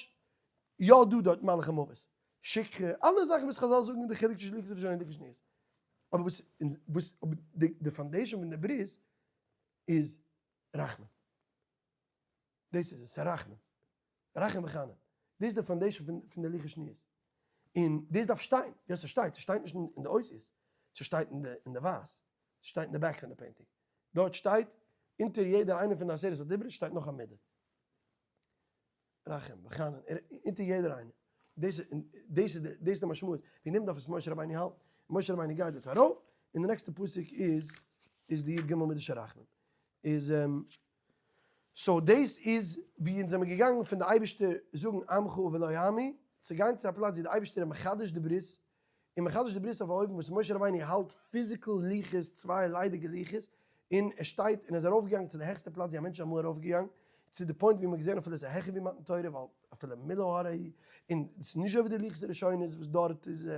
יא דא דארט מלאך המוות. שכחה, אלע זאכן וואס חזל זאגן די חילוק צווישן לוחות ראשונות און לוחות שניות. אבער וואס וואס די foundation פון די ברית איז רחמים. דאס איז עס, ס'איז רחמים. רחום וחנון. דאס איז די foundation פון די לוחות שניות. און דאס דארף שטיין. יא ס'שטייט, ס'שטייט נישט אין די אותיות. ס'שטייט אין די ווייס. ס'שטייט אין די back פון די painting. דארט שטייט, אונטער יעדער איינער פון די עשרת הדיברות שטייט נאך א מידה. רחום וחנון, אונטער יעדער איינער. דאס איז דאס איז די משמעות, וועגן דעם דארף עס משה רבינו האלטן. משה רבינו גייט דארט ארויף, און די נעקסטע פסוק איז איז די י"ג מידות הרחמים. איז so דאס איז ווי אונז זעמיר געגאנגען פון די אייבערשטער זאגן עמך ולא עמי, צו גיין צו א פלאץ ווי די אייבערשטער איז מחדש די ברית, און מחדש די ברית אויף א אופן וואס משה רבינו האלט physical לוחות, צוויי ליידיגע לוחות, און ער שטייט און ער איז ארויפגעגאנגען צו די העכסטע פלאץ ווי א מענטש איז אמאל ארויפגעגאנגען, צו די point ווי מ'האט געזען אפילו עס איז העכער ווי מתן תורה ווייל אפילו מילא הר ההיא, און עס איז נישט אזוי ווי די לוחות הראשונות וואס דארט איז.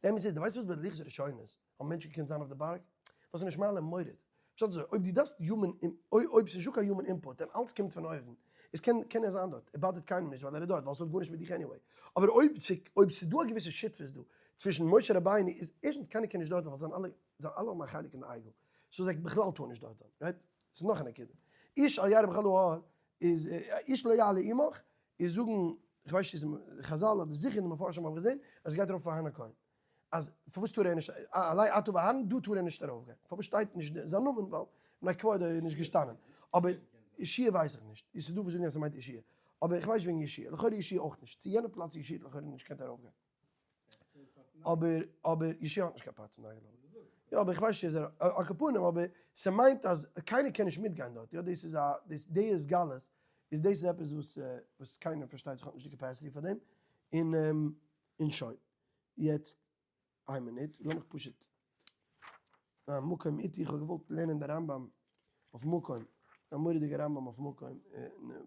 די אמת איז, דו ווייסט וואס ביי די לוחות הראשונות האבן מענטשן געקענט זיין אויף די בארג? ווייל ס'איז נישט מעלה מוריד. פשט אזוי, אויב דו דארפסט human, אויב ס'איז נישטא קיין human input און אלץ קומט פון אויבן, איז קען קען ער זיין דארט, ער באדערט קיינעם נישט ווייל ער איז דארט, ווייל ס'האט גארנישט מיט דיך anyway. אבער אויב אויב ס'איז דא א געוויסע שותפות דא צווישן משה רבינו איז ערשטנס קיינער קען נישט דארט זיין ווייל זיי זענען אלע זיי אלע האבן א חלק אין די עגל, so זיי בכלל טארן נישט דארט זיין, right? ס'איז נאך א נקודה. איש אל ירא בכל ההר איז איש לא יעלה עמך איז זאגן איך ווייס נישט צו ס'איז חזל אדער זיכער אין די מפרשים האב איך געזען אז עס גייט ארויף אויף אהרן הכהן. אז פארוואס טאר ער נישט, עלה אתה ואהרן, דא טאר ער נישט ארויף גיין. פארוואס שטייט נישט זיין נאמען ווייל מפני כבודו איז נישט געשטאנען. אבער יהושע ווייס איך נישט. עס איז דא וואס זאגן אז ס'מיינט יהושע. אבער איך ווייס נישט וועגן יהושע. לכאורה יהושע אויך נישט. צו יענע פלאץ יהושע האט לכאורה נישט געקענט ארויף גיין. אבער אבער יהושע האט נישט קיין פארט פון דיין גלויבן. יא אבער איך ווייס נישט צו ער על כל פנים אבער ס'מיינט אז קיינער קען נישט מיטגיין דארט יא דאס איז א דאס די איז גלות איז דאס איז עפעס וואס וואס קיינער פארשטייט זיך האט נישט די capacity פאר דעם און און שוין יעצט איין מינוט לאמיך פשוט א מקום איתי איך האב געוואלט לערנען די רמב ם אויף מקום, א מורא'דיגע רמב ם אויף מקום,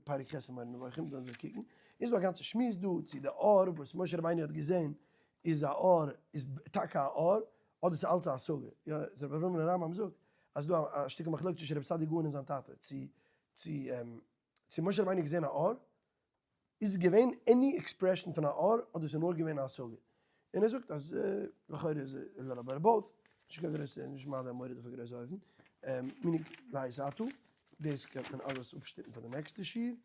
פרק ח' אין מורה נבוכים, דארט זאל קוקן, איז דא א גאנצע שמועס דא צו די אור וואס משה רבינו האט געזען איז א אור, איז טאקע א אור, אדער ס'איז אלץ א השגה, יא, איז רבי אברהם אין רמב ם זאגט אז דא א שטיקל מחלוקת צווישן רבי סעדי' גאון און זיין טאטע, צו צו צו משה רבינו האט געזען א אור, איז געווען any expression פון א אור אדער ס'איז נאר געווען א השגה? און ער זאגט אז לכאורה איז a little bit of both, נישט קיין גרויסע, נישט מעלה מוריד אויף א גרויסע אופן, מיניג לעת עתה, דאס קען מען אלעס אפשטופן פאר די נעקסטע שיעור,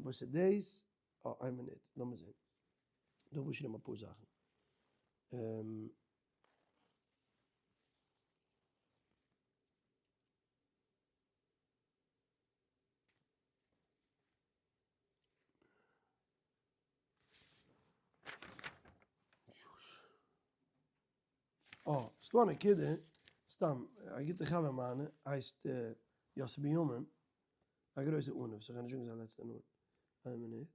וואס איז דאס? אה, איין מינוט, לאמיר זען, דא האב איך געשריבן אפאר זאכן. אה, ס'דא א נקודה, סתם, א גוטע חבר מיינע הייסט יוסי בנימין, א גרויסע עניו, סאו כ'גיי נישט זאגן זיין לעצטע נאמען, איין מינוט.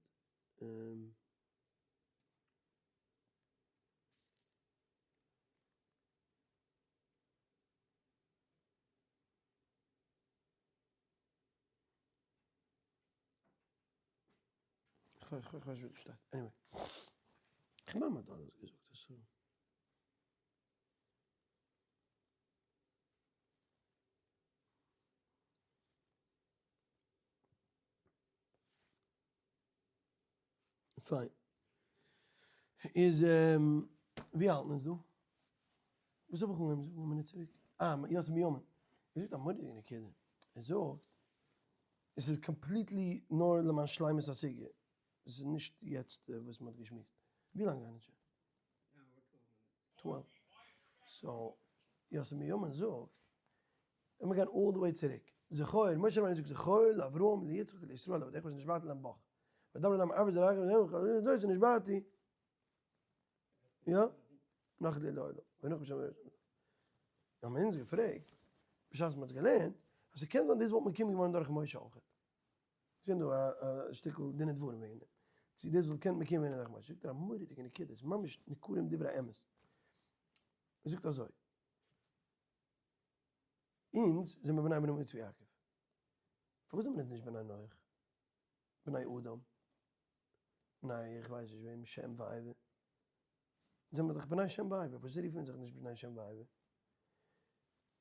איך ווייס נישט ווי דאס שטייט, anyway. איך מיין מ'האט אלעס געזאגט עס איז. פיין. איז ווי האלטן אונז דא? וואס האב איך אנגעהויבן זאגן א מינוט צוריק? אה, יוסף בנימין. ער זאגט א מורא'דיגע נקודה. ער זאגט, עס איז completely נאר למען שלימות הסוגיא. עס איז נישט יעצט וואס מען האט געשמועסט. ווי לאנג גייען אונז שוין? 12. so, יוסף בנימין זאגט, לאמיר גיין all the way צוריק. זכור, משה רבינו זאגט זכור לאברהם ליצחק ולישראל לעבדיך אשר נשבעתי להם בך. וידבר אדם עבד זרעך וזרעך אשר נשבעתי. יא? נאך די לעולם. ונח בשם האבן אונז געפרעגט, בשעת מ'האט עס געלערנט, אז ס'קען זיין דאס וואלט מקוים געווארן דורך משה אויך. ס'איז געווען דא א שטיקל דין ודברים וועגן דעם. צו דאס וואלט געקענט מקוים ווערן דורך משה. זאגט ער א מורא'דיגע נקודה, ס'איז ממש ניכרים דברי אמת. ער זאגט אזוי. אונז זעמיר בני אברהם יצחק ויעקב. פארוואס זעמיר אונז נישט בני נח? בני אדם? בני איך ווייס נישט וועם, שם ועבר? זעמיר דאך בני שם ועבר, פארוואס רופן אונז זיך נישט בני שם ועבר?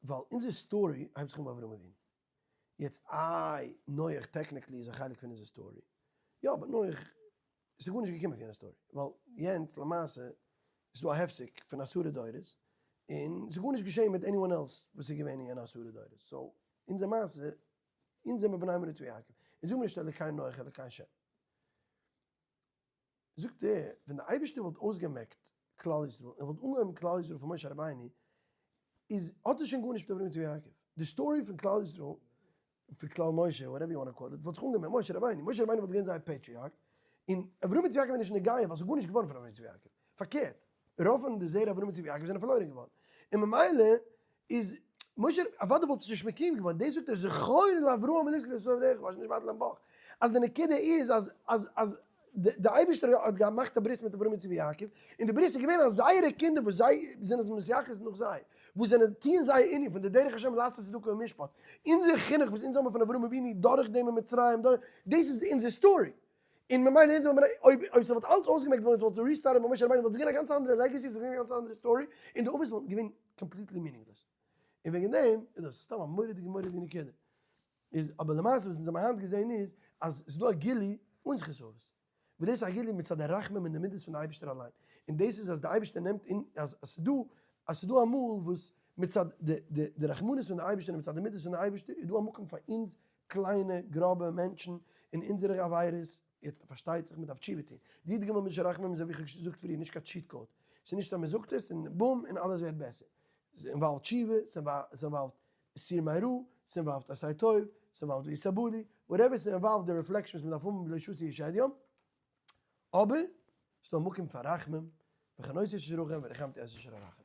ווייל אונזער story הייבט זיך אן ביי אברהם אבינו. יעצט איי נח technically איז א חלק פון אונזער story, יא but נח ס'איז גארנישט געקומען פון יענע story, ווייל יענץ למעשה איז דא א הפסק פון עשרה דורות, און ס'איז גארנישט געשען מיט anyone else וואס איז געווען אין יענע עשרה דורות, so אונזער מעשה, אונז זעמער בני אברהם ויעקב, אונז זאגן מיר נישט אלוקי נח אלוקי שם. זאגט ער, ווען דער אייבערשטער וואלט אויסגעמעקט כלל ישראל און וואלט אנגעהויבן כלל ישראל פון משה רבינו, איז האט עס שוין גארנישט מיט אברהם יצחק ויעקב. די story פון כלל ישראל, פון כלל משה, whatever you want call it, וואלט זיך אנגעהויבן מיט משה רבינו. משה רבינו וואלט געווען זייער patriarch, און אברהם יצחק ויעקב איז נישט נוגע ווייל ס'איז גארנישט געווארן פון אברהם יצחק ויעקב. פארקערט, רוב פון די זרע אברהם יצחק ויעקב זענען פארלוירן געווארן. און ממילא איז משה אוודאי וואלט עס נישט מקוים געווארן, דאס זאגט ער זכור לאברהם ליצחק לישראל עבדיך אשר נשבעת להם בך, אז די נקודה איז אז אז אז די אייבערשטער האט געמאכט א ברית מיט אברהם יצחק ויעקב, און די ברית איז געווען אז זייערע קינדער וואס זיי זענען זיך מתייחס נאך זיי, וואס זענען טוען זייער ענין פון די דרך השם לעשות צדקה ומשפט, אונזער חינוך וואס אונז האבן פון אברהם אבינו דורך דעם אין מצרים, דורך, דאס איז אונזער story. און ממילא אונז האבן אויב אויב ס'וואלט אלץ אויסגעמעקט געווארן ס'וואלט restart ט מיט משה רבינו וואלט עס געווען א גאנץ אנדערע legacy ס'וואלט געווען א גאנץ אנדערע story און די אבות וואלטן געווען completely meaningless און וועגן דעם איז דאס סתם א מורא'דיגע מורא'דיגע נקודה איז אבער למעשה וואס אונז האבן היינט געזען איז אז ס'איז דא א גילוי אן זכות אבות וואס דאס איז א גילוי מצד די רחמים און די מידות פון די אייבערשטער אליין און דאס איז אז די אייבערשטער נעמט און אז ס'איז דא אז ס'איז דא אמאל וואס מצד די די די רחמנות פון די אייבערשטער און מצד די מידות פון די אייבערשטער איז דא א מקום פאר אונז קליינע גראבע מענטשן און אונזערע עבירות. יעצט פארשטייט זיך מען דארף תשובה טון. די י"ג מידות של רחמים איז אזוי ווי איך האב געזאגט פריער נישט קיין cheat code. ס'איז נישט אז מען זאגט עס און בום און אלעס ווערט בעסער. ס'אינוואלווד תשובה, ס'אינוואלווד סור מרע, ס'אינוואלווד עשה טוב, ס'אינוואלווד ויסבולי, whatever, ס'אינוואלווד די reflection וואס מ'דארף האבן בלא ששי ישעדיום. אבער ס'דא מקום פאר רחמים, וחנותי אשר רחם ורחמתי את אשר ארחם.